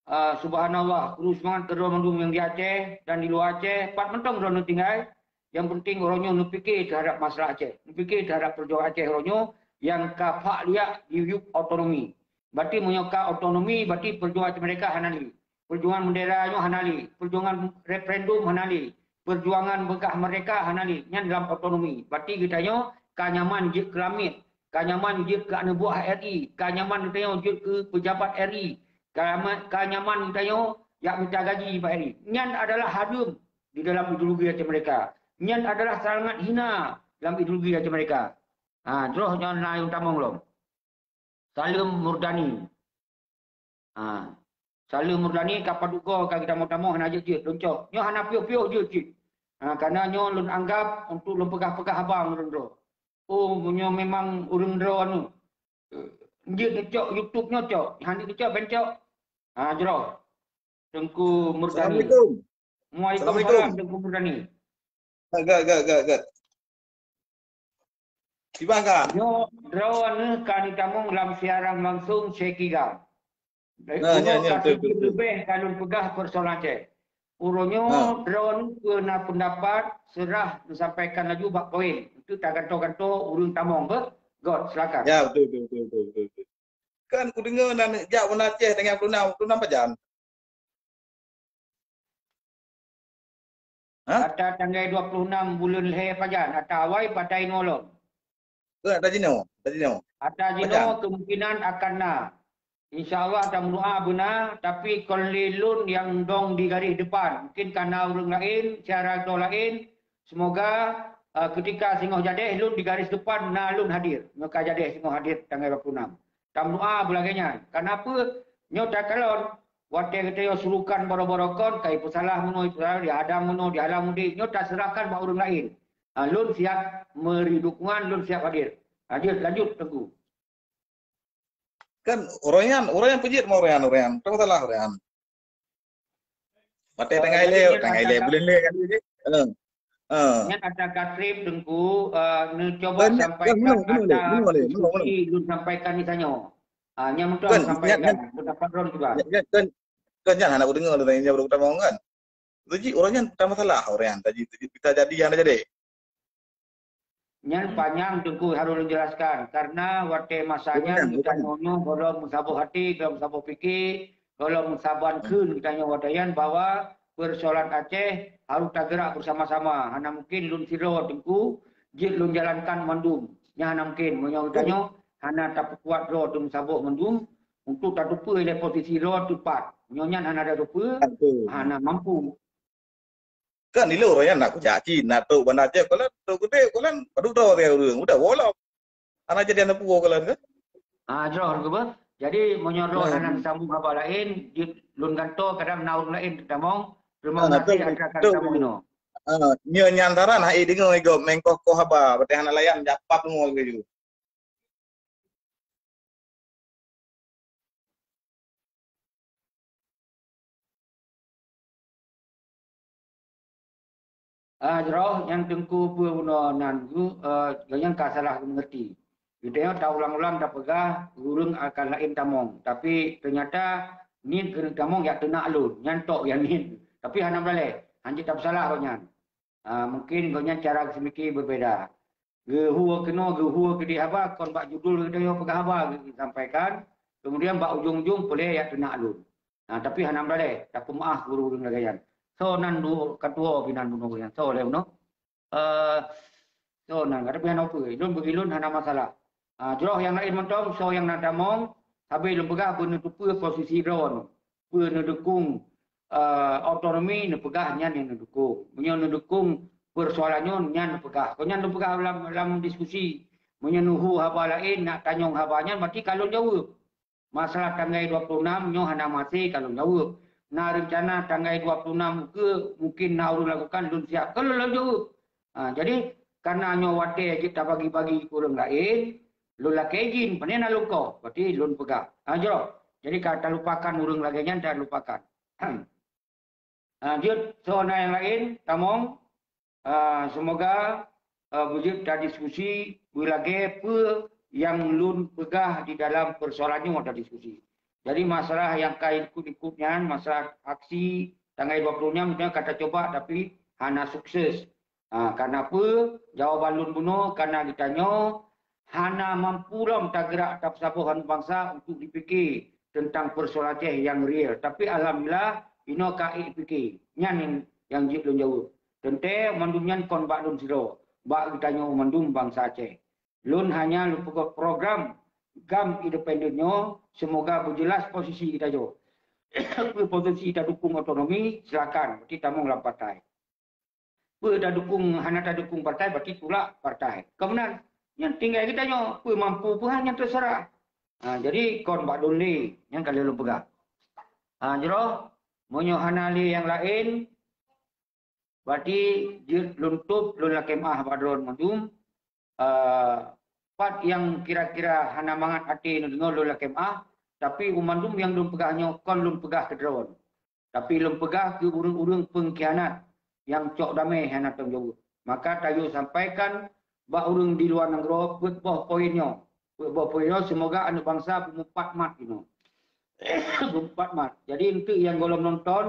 ha, subhanallah, kru seumangat keudroe mandum nyang di Aceh dan di luwa Aceh, pat mantong droeneuh tinggai. Nyang penting uroe nyoe neupike teuhadap masalah Aceh, neupike teuhadap peujuangan Aceh uroe nyoe nyang ka phak liak yub-yub otonomi. Berarti meunyoe ka otonomi, berarti peujuangan Aceh Merdeka hana lé. Peujuangan bendera nyoe hana lé, peujuangan referendum hana lé, peujuangan beukah merdeka hana lé, nyan lam otonomi. Berarti geutanyoe ka nyaman jeuet keu lamiet, ka nyaman jeuet keu aneuk buah R I, ka nyaman geutanyoe jeuet keu pejabat R I, ka ma-, ka nyaman geutanyoe jak mita gaji bak R I. Nyan adalah hadeuem di dalam ideologi Aceh Merdeka. Nyan adalah sangat hina lam ideologi Aceh Merdeka. Ha, jroh nyoe na nyang tamong lom. Saleuem Murdani. Ha. Saleuem Murdani ka padub goe ka geutamong-tamong hana jeuet-jeuet, lôn cok. Nyoe hana piôh-piôh jeuet cit. Ha, karena nyoe lôn anggap untuk lôn peugah-peugah haba ngon droe. Oh, nyoe memang ureuëng droe anu. Jeuet neucok YouTube nyoe cok. Hana neucok ben cok. Ha, jroh. Teungku Murdani. Assalamualaikum. Waalaikumsalam, Assalamualaikum. Teungku Murdani. Gak, gak, gak, gak. Kiban ka? Nyoe droeneuh ka neutamong lam siaran langsung Syekh Igam. Nah, uroe nyan, nyan, ka betul, betul, betul. Leubeh ka lôn peugah persoalan Aceh. Uroe nyoe droeneuh peue na pendapat serah neusampaikan laju bak poin. Untuk tagantoe-gantoe ureuëng tamong beh. God, silakan. Ya, betul, betul, betul, betul, betul, betul. Kan kudeungoe na neuk jak u Aceh dengan puluh enam, puluh enam pajan. Ha? Ata tanggai dua puluh enam buleuen lhée pajan, ata awai padai nolom. Ke ata jinoe, ata jinoe. Ata jinoe kemungkinan akan na. Insya Allah tameudoa beuna, tapi kon lé lôn nyang dong di garis depan. Mungkin ka na ureuëng laén, cara droe laén. Semoga, eh, ketika singoh jadeh lôn di garis depan na lôn hadir. Nyoe ka jadeh singoh hadir tanggai dua puluh enam. Tameudoa beulagée nyan. Kenapa? Nyoe takalon, watée geutanyoe surukan boro-boro kon, ka ipeusalah meunoe, ipeusalah, dihadang meunoe, dihalang udeb, nyoe taseurahkan bak ureuëng laén. Ha, lôn siap meuri dukungan, lôn siap hadir. Lanjut, lanjut, Teungku. Kan uroe nyan, uroe nyan peujeuet meuh uroe nyan, uroe nyan. Teuh masalah uroe nyan. Watée tanggai lhée, tanggai lhée buleuen lhée kan. Nyan ata ka treb Teungku, eh, neucoba sampaikan ata diskusi lôn sampaikan di tanyoe. Ah, nyan meutuah sampaikan pendapat droen juga. Kan, kan, kan nyan hana kudeungoe lôn nyan baru kutamong kan. Laju ureuëng nyan ata masalah ureuëng nyan, taji, taji, bisa jadi nyang jadi. Nyan panyang Teungku harôh lôn jelaskan, karena watée masa nyan geutanyoe nyoe gohlom meusaboh até, gohlom meusaboh pike, gohlom meusaban kheun geutanyoe watée nyan bahwa persoalan Aceh harôh tageurak beusama-sama. Hana mungkin lôn sidroe Teungku jeuet lôn jalankan mandum. Nyan hana mungkin meunyoe geutanyoe hana tapeukuat droe teumeusaboh mandum untuk tateupeue lé posisi droe teupat. Meunyoe nyan hana tateupeue, hana mampu. Kan ilôn roh nyan na kujak cit, na trok Banda Aceh, kalon trok keudeh, kalon padub droe ureuëng, udah woe lom. Hana jadi hana puwoe kalon kan? Ah, jroh ke bah? Jadi meunyoe droe hana sambung haba laén, jeuet lôn gantoe, kadang na ureuëng laén teutamong. Terima kasih atas kamu inoe. Nyoe nyan taran hai deungoe gob mengkoh-koh haba, berarti hana layan, jak pap deungoe laju. Ah, jroh nyang teungku peue bunoe nan geuh, eh, gobnyan ka salah geumeungerti. Geutanyoe taulang-ulang tapeugah ureuëng akan laén tamong, tapi teunyata niet keuneuk tamong jak teunak lôn, nyan tok nyang niet. Tapi hana meulale, hanjeuet tapeusalah gobnyan. Ah, mungkin gobnyan cara geuseumiké beubeda. Geuhue keunoe, geuhue keudeh haba, kon bak judul geutanyoe peugah haba geusampaikan, kemudian bak ujong-ujong peureulée jak teunak lôn. Ah, tapi hana meulale, tapeumeuáh ureuëng-ureuëng lagée nyan. Soe nan duek katuoe pinan bunoe nyan? Soe lé bunoe? Eh, soe nan? Tapi hana peue, lôn bagi lôn hana masalah. Ah, jroh nyang laén mantong, soe nyang na tamong, sabe lôn peugah beuneuteupeue posisi droe nyoe. Peue neudukung, eh, otonomi, neupeugah nyan nyang neudukung. Meunyoe neudukung persoalan nyoe, nyan neupeugah. Kon nyan neupeugah lam, lam diskusi. Meunyoe neuhue haba laén, nak tanyong haba nyan, berarti ka lôn jaweueb. Masalah tanggai dua puluh enam nyoe hana maté ka lôn jaweueb. Na reuncana tanggai dua puluh enam ukeue mungkin na ureuëng lakukan, lôn siap ka lôn jaweueb. Ha, jadi, karena nyoe watée jeuet tabagi-bagi keu ureuëng laén, lôn lakée jih, pane na lôn koh, berarti lôn peugah. Ha, jroh. Jadi, ka talupakan ureuëng lagée nyan, talupakan. Ah, jeuet soe na nyang laén tamong, ah, seumoga, ah, beujeuet tadiskusi beulagée peue nyang lôn peugah di dalam persoalan nyoe tadiskusi. Jadi masalah nyang ka ikut-ikut nyan, masalah aksi tanggai dua puluh nyan, nyan ka tacoba tapi hana sukses. Ha, karena peue? Jawaban lôn bunoe, karena geutanyoe hana mampu lom tageurak tapeusaboh aneuëk bansa untuk jipike teuntang persoalan Aceh nyang real. Tapi alhamdulillah, inoe ka ék pike. Nyan nyang, nyang jeuet lôn jaweueb. Teuntée mandum nyan kon bak lôn sidroe, bak geutanyoe mandum bansa Aceh. Lôn hanya lôn peugah program GAM independen nyoe, seumoga beujeulaih posisi geutanyoe. Peue posisi tadukung otonomi, silakan, berarti tamong lam partai. Peue tadukung, hana tadukung partai, berarti tulak partai. Keumudian, nyan tinggai geutanyoe, peue mampu, peue han, nyan teuseurah. Ha, jadi kon bak lôn lé, nyan ka lheueh lôn peugah. Ha, jroh, meunyoe hana lé nyang laén, berarti jeuet lôn tôb, lôn lakée meuáh bak droe mandum. Eh, pat nyang kira-kira hana mangat até neudeungoe lôn lakée meuáh, tapi u mandum nyang lôn peugah nyoe kon lôn peugah keu droe. Tapi lôn peugah keu ureuëng-ureuëng peungkhianat nyang cok damé hana tanggung jaweueb. Maka tayue sampaikan bak ureuëng di luwa nanggroe peuet boh poin nyoe. Peuet boh poin nyoe, seumoga aneuëk bansa beumeupat mat inoe. Beumeupat mat. Jadi, eunteuk nyang gohlom nonton,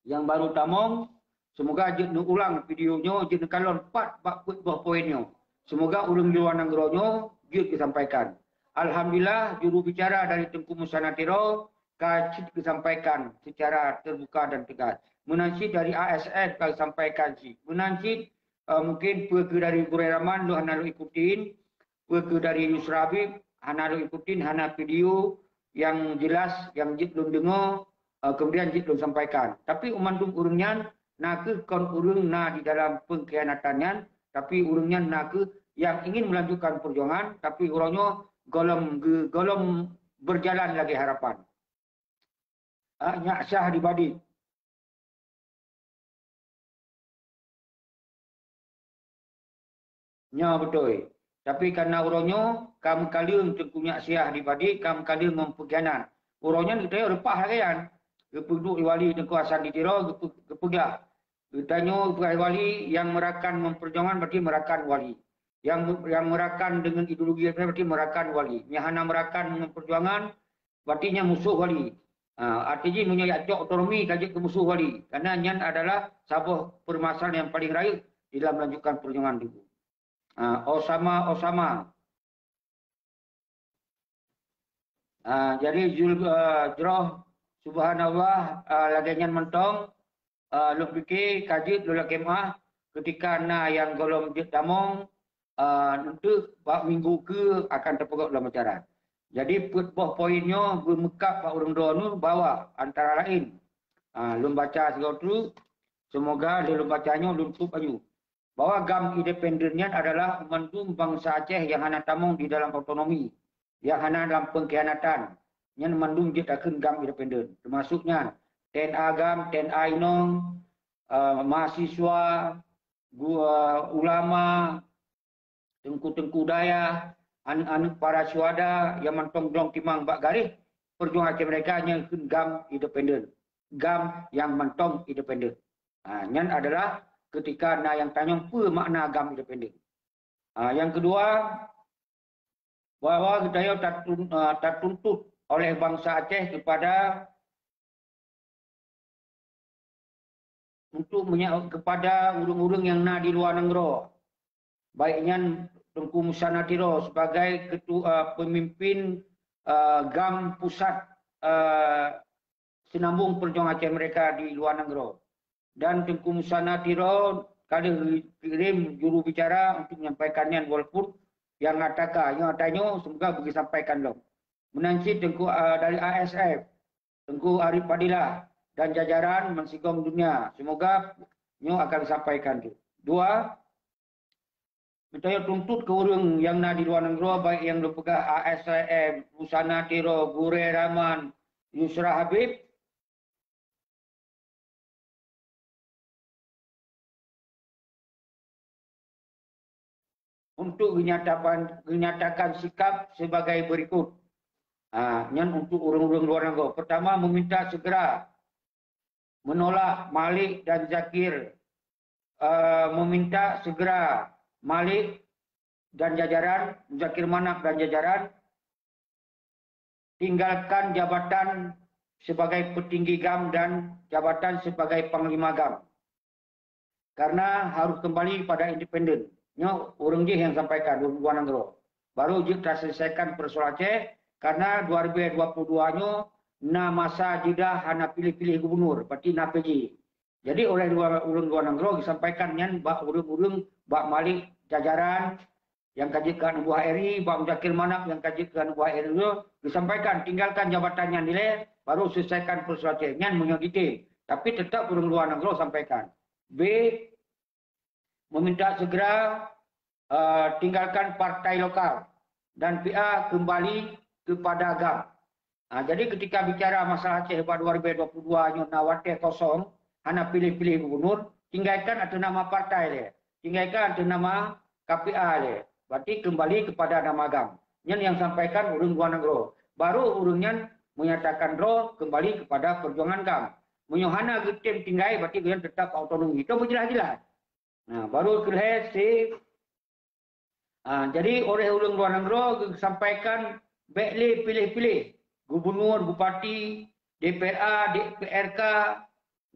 nyang baru tamong, seumoga jeuet neuulang video nyoe, jeuet neukalon pat bak peuet boh poin nyoe. Seumoga ureuëng di luwa nanggroe nyoe jeuet geusampaikan. Alhamdulillah, juru bicara dari Teungku Musa Natiro ka cit geusampaikan secara terbuka dan tegas. Meunan cit dari A S F ka geusampaikan cit. Meunan cit, eh, mungkin peue keu dari Gurée Rahman lôn hana lôn ikutin, peue keu dari Yusra Habib hana lôn ikutin, hana video nyang jeulaih nyang jeuet lôn deungoe, eh, kemudian jeuet lôn sampaikan. Tapi u mandum ureuëng nyan na kheueh kon ureuëng na di dalam peungkhianatan nyan, tapi ureuëng nyan na kheueh nyang ingin melanjutkan perjuangan, tapi uroe nyoe gohlom ge-, gohlom berjalan lagée harapan. Ah, nyak syah di badik. Nyoe beutôi. Tapi karena uroe nyoe ka meukaleueng Teungku Nyak Siah di Badik, ka meukaleueng ngon peukhianat. Uroe nyan geutanyoe reupah lagée nyan. Geupeuduek wali Teungku Hasan di Tiro, geupeu-, geupeugah. Geutanyoe geupeugah wali nyang meurakan ngon peujuangan berarti meurakan wali. Nyang, nyang meurakan deungon ideologi berarti meurakan wali. Nyang hana meurakan ngon peujuangan berarti nyan musoh wali. Ha, arti jih meunyoe jak cok otonomi ka jeuet keu musoh wali. Karena nyan adalah saboh permasalahan nyang paling rayeuk di dalam melanjutkan perjuangan dulu. Ha, Osama, Osama. Ha, jadi jul-, eh, jroh, subhanallah, eh, lagée nyan mantong, eh, lôn pike ka jeuet lôn lakée meuáh ketika na nyang gohlom jeuet tamong, eh, eunteuk bak minggu keue akan teupeugét lom acara. Jadi peuet boh poin nyoe beumeukab bak ureuëng droeneueh bahwa antara laén, eh, lôn baca sigoe treuk, seumoga lé lôn baca nyoe lôn tôb aju. Bahwa GAM independen nyan adalah mandum bansa Aceh nyang hana tamong di dalam otonomi. nyang hana lam pengkhianatan, nyan mandum jeuet takheun GAM independen. Teumasuk nyan, T N A GAM, T N A inong, eh, mahasiswa, gu-, eh, ulama, teungku-teungku dayah, aneuk-aneuk para syuhada nyang mantong dong timang bak garéh peujuangan Aceh Merdeka nyang kheun GAM independen. GAM nyang mantong independen. Ha, nyan adalah ketika na nyang tanyong peue makna GAM independen. Ha, nyang keudua, bahwa geutanyoe tatun-, eh, tatuntut oleh bansa Aceh kepada untuk menya-, kepada ureuëng-ureuëng nyang na di luwa nanggroe, baik nyan Teungku Musa Natiro sebagai ketua, eh, pemimpin, eh, GAM pusat, eh, Sinambong Peujuangan Aceh Merdeka di luwa nanggroe. Dan Teungku Musa Natiro ka lheueh kirim juru bicara untuk menyampaikan nyan, walaupun nyang ataka, nyang atanyoe semoga beusampaikan lom. Meunan cit Teungku, eh, dari A S F, Teungku Arif Fadilah dan jajaran meusigom dunia. Semoga nyoe akan disampaikan tu. Dua, geutanyoe tuntut keu ureuëng nyang na di luwa nanggroe, baik nyang geupeugah A S I M, Musa Natiro, Gurée Rahman, Yusra Habib, untuk genyatakan, genyatakan sikap sebagai berikut. Ha, nyan untuk ureuëng-ureuëng luwa nanggroe. Pertama, meminta segera menolak Malik dan Zakir, eh, meminta segera Malik dan jajaran, Zakir Manaf dan jajaran, tinggalkan jabatan sebagai petinggi GAM dan jabatan sebagai panglima GAM. Karena harus kembali pada independen. Nyoe ureuëng jih nyang sampaikan, ureuëng luwa nanggroe. Baru jeuet taselesaikan peusoalan Aceh, karena dua ribu dua puluh dua nyoe na masa jeda hana piléh-piléh gubunur, berarti na P J. Jadi, oleh dua, ureuëng luwa nanggroe disampaikan nyan bak ureuëng-ureuëng, bak Malik jajaran nyang ka jeuet keu aneuk buah R I, bak Muzakir Manaf nyang ka jeuet keu aneuk buah R I nyoe, disampaikan tinggalkan jabatan nyan dilée, baru selesaikan peusoalan Aceh. Nyan meunyoe detail. Tapi tetap ureuëng luwa nanggroe sampaikan. B, meminta segera, eh, tinggalkan partai lokal dan P A kembali kepada GAM. Ha, jadi ketika bicara masalah Aceh bak dua ribu dua puluh dua nyoe na watée kosong, hana piléh-piléh gubunur, tinggalkan ateueh nama partai lé, tinggalkan ateueh nama K P A lé. Berarti kembali kepada nama GAM. Nyan nyang sampaikan ureuëng luwa nanggroe. Baru ureuëng nyan menyatakan droe kembali kepada perjuangan GAM. Meunyoe hana geutem tinggai, berarti gobnyan tetap autonomi. Itu beujeulaih-jeulaih. Nah, baru keu lhée C, ah, jadi oleh ureuëng luwa nanggroe geusampaikan bék lé piléh-piléh gubunur, bupati, D P R A, D P R K,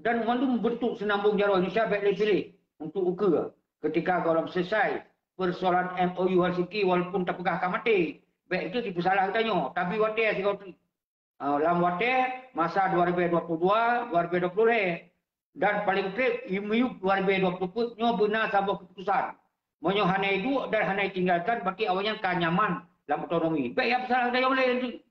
dan mandum beuntuk Sinambong Jaroe Indonesia bék lé piléh untuk ukeue. Ketika gohlom selesai peusoalan M O U Helsinki, walaupun tapeugah ka maté, bék itu jipeusalah geutanyoe, tapi watée sigoe teuk. Ah, lam watée masa dua ribu dua puluh dua, dua ribu dua puluh lhée, dan paléng treb i miyueb dua ribu dua puluh peuet nyoe beuna saboh keuputusan. Meunyoe hana iduek dan hana itinggalkan, berarti awaknyan ka nyaman lam otonomi. Bék ya peusalah geutanyoe lé.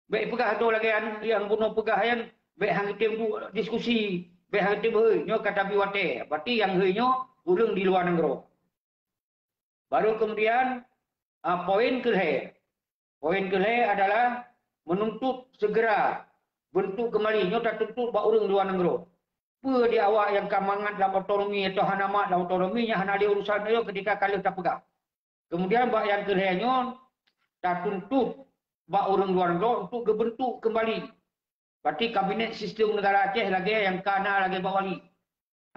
Bék peugah droe lagée nyang bunoe peugah nyan, bék han geutem duek diskusi, bék han geutem hôi, nyoe ka tabi watée. Berarti nyang hôi nyoe ureuëng di luwa nanggroe. Baru kemudian, ah, poin keu lhée. Poin keu lhée adalah menuntut segera bentuk kembali, nyoe tatuntut bak ureuëng luwa nanggroe. Peue di awak nyang ka mangat lam otonomi atau hana mat lam otonomi, nyan hana lé urusan tanyoe ketika ka lheueh tapeugah. Kemudian bak nyang keu lhée nyoe tatuntut bak ureuëng luwa nanggroe untuk geubentuk kembali. Berarti kabinet sistem negara Aceh lagée nyang ka na lagée bak wali.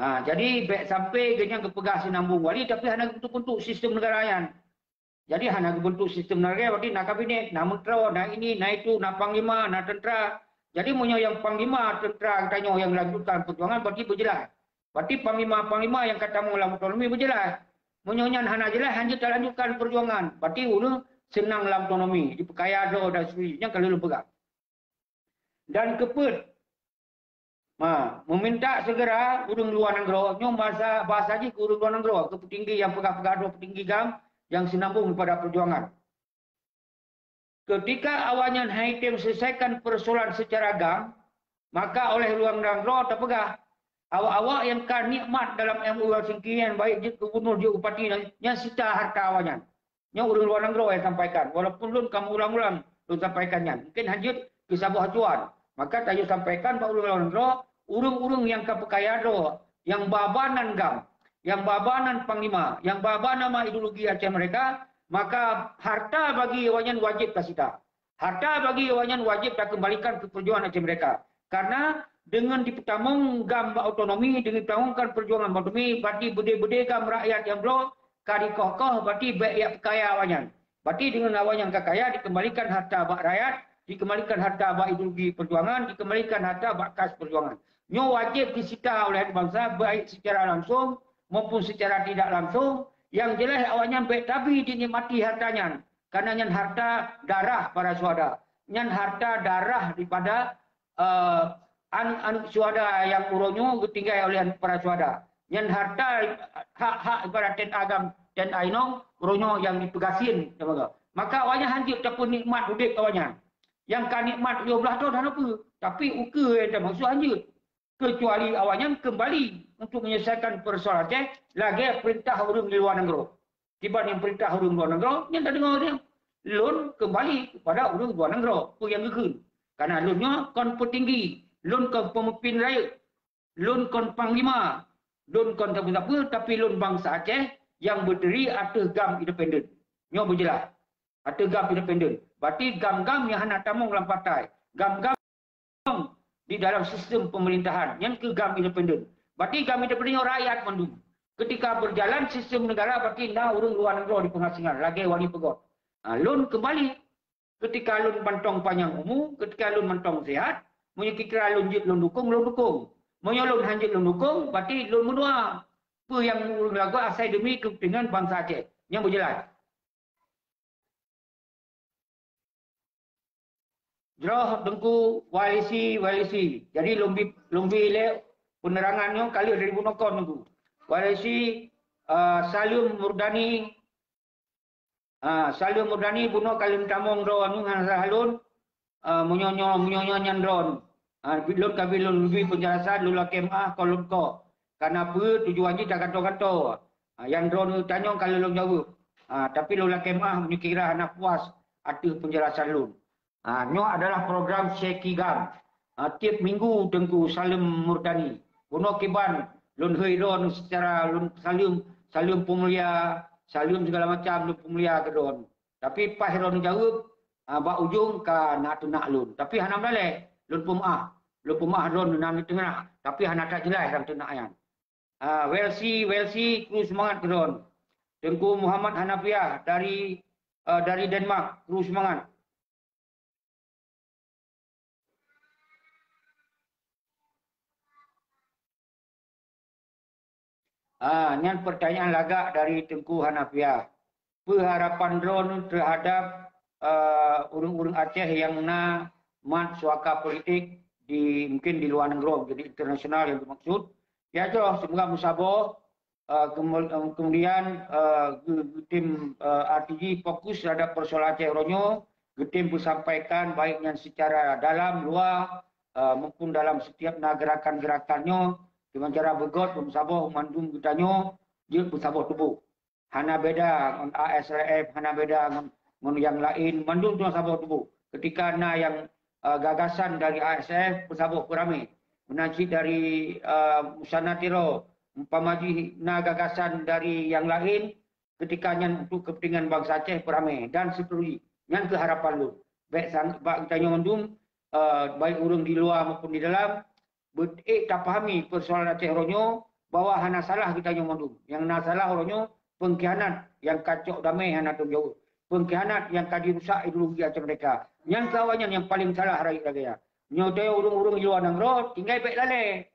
Ha, jadi bék sampai gobnyan geupeugah Sinambong wali tapi hana geubentuk-bentuk sistem negara nyan. Jadi hana geubentuk sistem negara, berarti na kabinet, na menteri, na ini, na itu, na panglima, na tentera. Jadi meunyoe nyang panglima, tentera geutanyoe nyang lanjutkan perjuangan, berarti beujeulaih. Berarti panglima-panglima nyang ka tamong lam otonomi beujeulaih. Meunyoe nyan hana jeulaih, han jeuet talanjutkan perjuangan. Berarti ureuëng seunang lam otonomi, jipeukaya droe dan sendiri. Nyan ka lôn peugah. Dan keupeuet, ha, meminta segera ureuëng luwa nanggroe, nyoe bahasa, bahasa jih keu ureuëng luwa nanggroe, keu peutinggi nyang peugah-peugah droe peutinggi GAM nyang sinambong daripada perjuangan. Ketika awaknyan han jitem selesaikan persoalan secara GAM, maka oleh luwa nanggroe tapeugah, awak-awak nyang ka nikmat dalam M O U Helsinki nyan, baik jeuet gubunur, jeuet bupati, nyan sita harta awaknyan. Nyoe ureuëng luwa nanggroe nyang sampaikan, walaupun lôn ka meuulang-ulang Lôn sampaikan nyan. Mungkin hanjeuet keu saboh acuan. Maka tanyoe sampaikan bak ureuëng lawan droe, ureuëng-ureuëng nyang ka peukaya droe, nyang ba-ba nan GAM, nyang ba-ba nan panglima, nyang ba-ba nama ideologi Aceh Merdeka, maka harta bagi awaknyan wajéb tasita. Harta bagi awaknyan wajéb takeumbalikan keu peujuangan Aceh Merdeka. Karena deungon jipeutamong GAM bak otonomi, deungon jipeutamongkan peujuangan bak otonomi, berarti beudé-beudé GAM rakyat nyang bloe ka dikoh-koh, berarti bék jak peukaya awaknyan. Berarti deungon awaknyan ka kaya, dikeumbalikan harta bak rakyat, dikeumbalikan harta bak ideologi peujuangan, dikeumbalikan harta bak kas peujuangan. Nyoe wajéb disita oleh bansa, baik secara langsung maupun secara tidak langsung. Nyang jeulaih awaknyan bék tabi dinikmati harta nyan. Karena nyan harta darah para syuhada. Nyan harta darah daripada, eh, an-, aneuk syuhada nyang uroe nyoe geutinggai oleh para syuhada. Nyan harta hak-hak daripada T N A GAM, T N A inong, uroe nyoe nyang jipeugasien. Maka awaknyan hanjeuet tapeunikmat udeb awaknyan. Nyang ka nikmat tujoh blaih thon hana peue, tapi ukeue nyang tamaksud hanjeuet. Keucuali awaknyan keumbali untuk menyelesaikan persoalan Aceh lagée peurintah ureuëng di luwa nanggroe. Kiban nyang peurintah ureuëng luwa nanggroe, nyan tadeungoe nyan. Lôn keumbali keupada ureuëng luwa nanggroe, peue nyang geukheun. Karena lôn nyoe kon peutinggi, lôn kon peumimpin rayeuk, lôn kon panglima, lôn kon sapeue-sapeue, tapi lôn bansa Aceh nyang beudiri ateueh GAM independen. Nyoe beujeulaih. Ateueh GAM independen. Berarti GAM-GAM nyang hana tamong lam partai. GAM-GAM di dalam sistem pemerintahan, nyan keuh GAM independen. Berarti GAM independen nyoe rakyat mandum. Ketika berjalan sistem negara, berarti na ureuëng luwa nanggroe di pengasingan, lagée wali peugöt. Ha, lôn keumbali. Ketika lôn mantong panyang umu, ketika lôn mantong sehat, meunyoe kira lôn jeuet lôn dukung, lôn dukung. Meunyoe lôn hanjeuet lôn dukung, berarti lôn meunoe. Peue nyang ulôn lakukan asai demi keupentingan bansa Aceh. Nyang beujeulaih. Jroh Teungku Wailisi, Wailisi. Jadi lôn bi, lôn bi lé peunerangan nyoe ka lheueh dari bunoe kon Teungku. Wailisi, eh, Salim Murdani, ah, Salim Murdani bunoe ka lheueh tamong droe nyoe hana salah lôn. Ah, meunyoe nyoe, meunyoe nyoe nyan droe. Ah, lôn ka bi lôn bi peunjelasan, lôn lakée meuáh kon lôn koh. Karena peue tujuan jih tagantoe-gantoe. Ah, nyang droeneuh tanyong ka lheueh lôn jaweueb. Ah, tapi lôn lakée meuáh meunyoe kira hana puas ateueh peunjelasan lôn. Ah, nyoe adalah program Syekh Kigam. Ah, tieb minggu Teungku Saleuem Murdani. Bunoe kiban lôn hôi droeneuh seucara lôn saleuem, saleuem peumulia, saleuem segala macam lôn peumulia keu droeneuh. Tapi paih droeneuh jaweueb, ah, bak ujong ka na teunak lôn. Tapi hana meulale, lôn peumeuáh. Lôn peumeuáh droeneuh na teunak, tapi hana that jeulaih lam teunak nyan. Ah, Welsi, Welsi, kru seumangat keudroe. Teungku Muhammad Hanafiah dari, eh, dari Denmark, kru seumangat. Ah, nyan pertanyaan lagak dari Teungku Hanafiah. Peue harapan droeneuh teuhadap, eh, ureuëng-ureuëng Aceh nyang na mat suaka politik di, mungkin di luwa nanggroe, jadi internasional nyang teumaksud? Ya, jroh, seumoga meusaboh, eh, kemu-, eh, kemudian, eh, geu-, geutem, eh, R T G fokus terhadap persoalan Aceh uroe nyoe, geutem peusampaikan baik nyan secara dalam, luwa, eh, maupun dalam setiap na gerakan-gerakan nyoe, deungon cara beugöt, beumeusaboh, mandum geutanyoe jeuet beusaboh tuboh. Hana beda ngon A S R F, hana beda ngon, ngon nyang laén, mandum tuboh saboh tuboh. Ketika na nyang, eh, gagasan dari A S R F, beusaboh peuramé. Meunan cit dari, eh, Musana Tiro, umpama jih na gagasan dari nyang laén, ketika nyan untuk kepentingan bansa Aceh peuramé dan seterusnya. Nyan keuh harapan lôn. Bèk sang-, bak geutanyoe mandum, eh, baik ureuëng di luwa maupun di dalam, beuék tapahami persoalan Aceh uroe nyoe bahwa hana salah geutanyoe mandum. Nyang na salah uroe nyoe peungkhianat nyang ka cok damé hana tanggung jaweueb. Peungkhianat nyang ka jirusak ideologi Aceh Merdeka. Nyan keuh awaknyan nyang paleng salah rayeuk lagèe nyan. Nyoe teuh ureuëng-ureuëng di luwa nanggroe tinggai bèk lalè.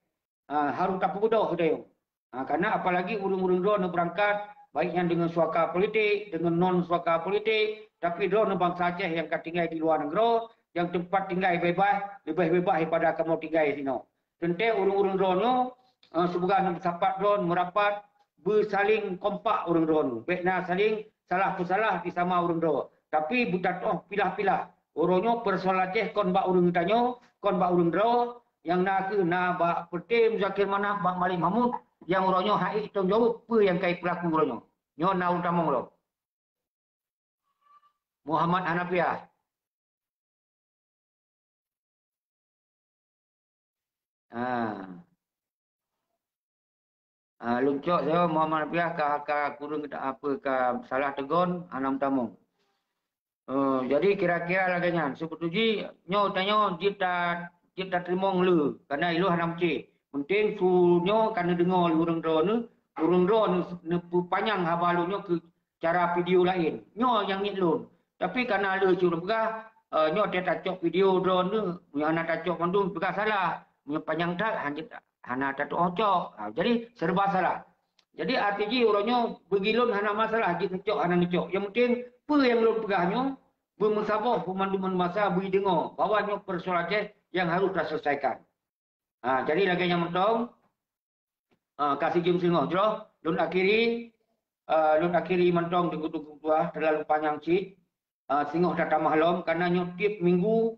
Ah, harôh tapeubeudôh geutanyoe. Ha, karena apalagi ureuëng-ureuëng droeneuh beurangkat, baik nyan deungon suaka politik, deungon non suaka politik, tapi droeneuh bansa Aceh nyang ka tinggai di luwa nanggroe, nyang teumpat tinggai beubaih, leubeh beubaih daripada kamoe tinggai sinoe. Teuntèe ureuëng-ureuëng droeneuh, eh, seumoga neumeusapat droeneuh meurapat, beusaléng kompak ureuëng droeneuh. Bèk na saléng salah peusalah di sama ureuëng droe, tapi beutatoh pilah-pilah. Uroe nyoe peusoalan Aceh kon bak ureuëng tanyoe, kon bak ureuëng droe, nyang na kheueh na bak Peureté Muzakir Manaf, bak Malik Mahmud, nyang uroe nyoe hana tanggung jaweueb peue nyang ka jipeulaku uroe nyoe. Nyoe na ulôn tamong lom. Muhammad Hanafiah. Ha. Ha, lôn cok saja Muhammad Nabiah ka, ka kureueng apa ka salah teugon, hana meutamong. Eh, jadi kira-kira lagèe nyan. Seubeutôi jih, nyoe tanyoe jeuet ta, jeuet tateurimong le, karena ilôn hana meucé. Penting su nyoe ka neudeungoe lé ureueng droeneuh, ureueng droeneuh neupeupanyang haba lôn nyoe keu cara video laén. Nyoe nyang niet lôn. Tapi karena le cit lôn peugah, eh, nyoe teuh tacok video droeneuh, meunyoe hana tacok mandum peugah salah. Meunyoe panyang that, hana, hana tatu'oh cok. Ha, jadi serba salah. Jadi arti jih uroe nyoe bagi lôn hana masalah jeuet neucok hana neucok. Yang penting peue nyang lôn peugah nyoe beumeusaboh banmandum masa beudeungoe bahwa nyoe persoalan Aceh nyang harôh taseulesaikan. Ha, jadi lagèe nyan mantong, ha, ka sijeuem singoh jroh, lôn akhiri, ha, lôn akhiri mantong di kutu-kutu ah, terlalu panyang cit. Ah, singoh tatamah lom, karena nyoe tiep minggu,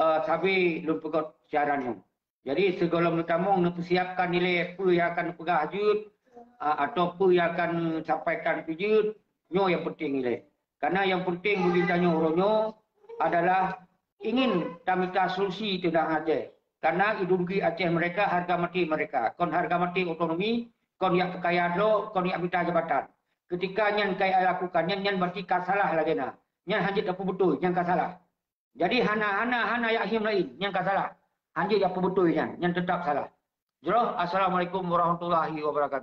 ah, sabe lôn peugöt siaran nyoe. Jadi, sigohlom neutamong, neupeusiapkan ilèe peue nyang akan neupeugah jeuet, ah, atau peue nyang akan neusampaikan jeuet, nyoe nyang penting ilèe. Karena nyang penting bagi tanyoe uroe nyoe adalah ingin tamita solusi teuh dan Aceh. Karena ideologi Aceh mereka, harga mati mereka. Kon harga mati otonomi, kon jak peukaya droe, kon jak mita jabatan. Ketika nyan ka lakukan nyan, nyan berarti ka salah lagèe na. Nyan hanjeuet tapeubeutôi, nyan ka salah. Jadi hana, hana, hana jak hiem laén, nyan ka salah. Hanjeuet jak peubeutôi nyan, nyan teutap salah. Jroh, Assalamualaikum warahmatullahi wabarakatuh.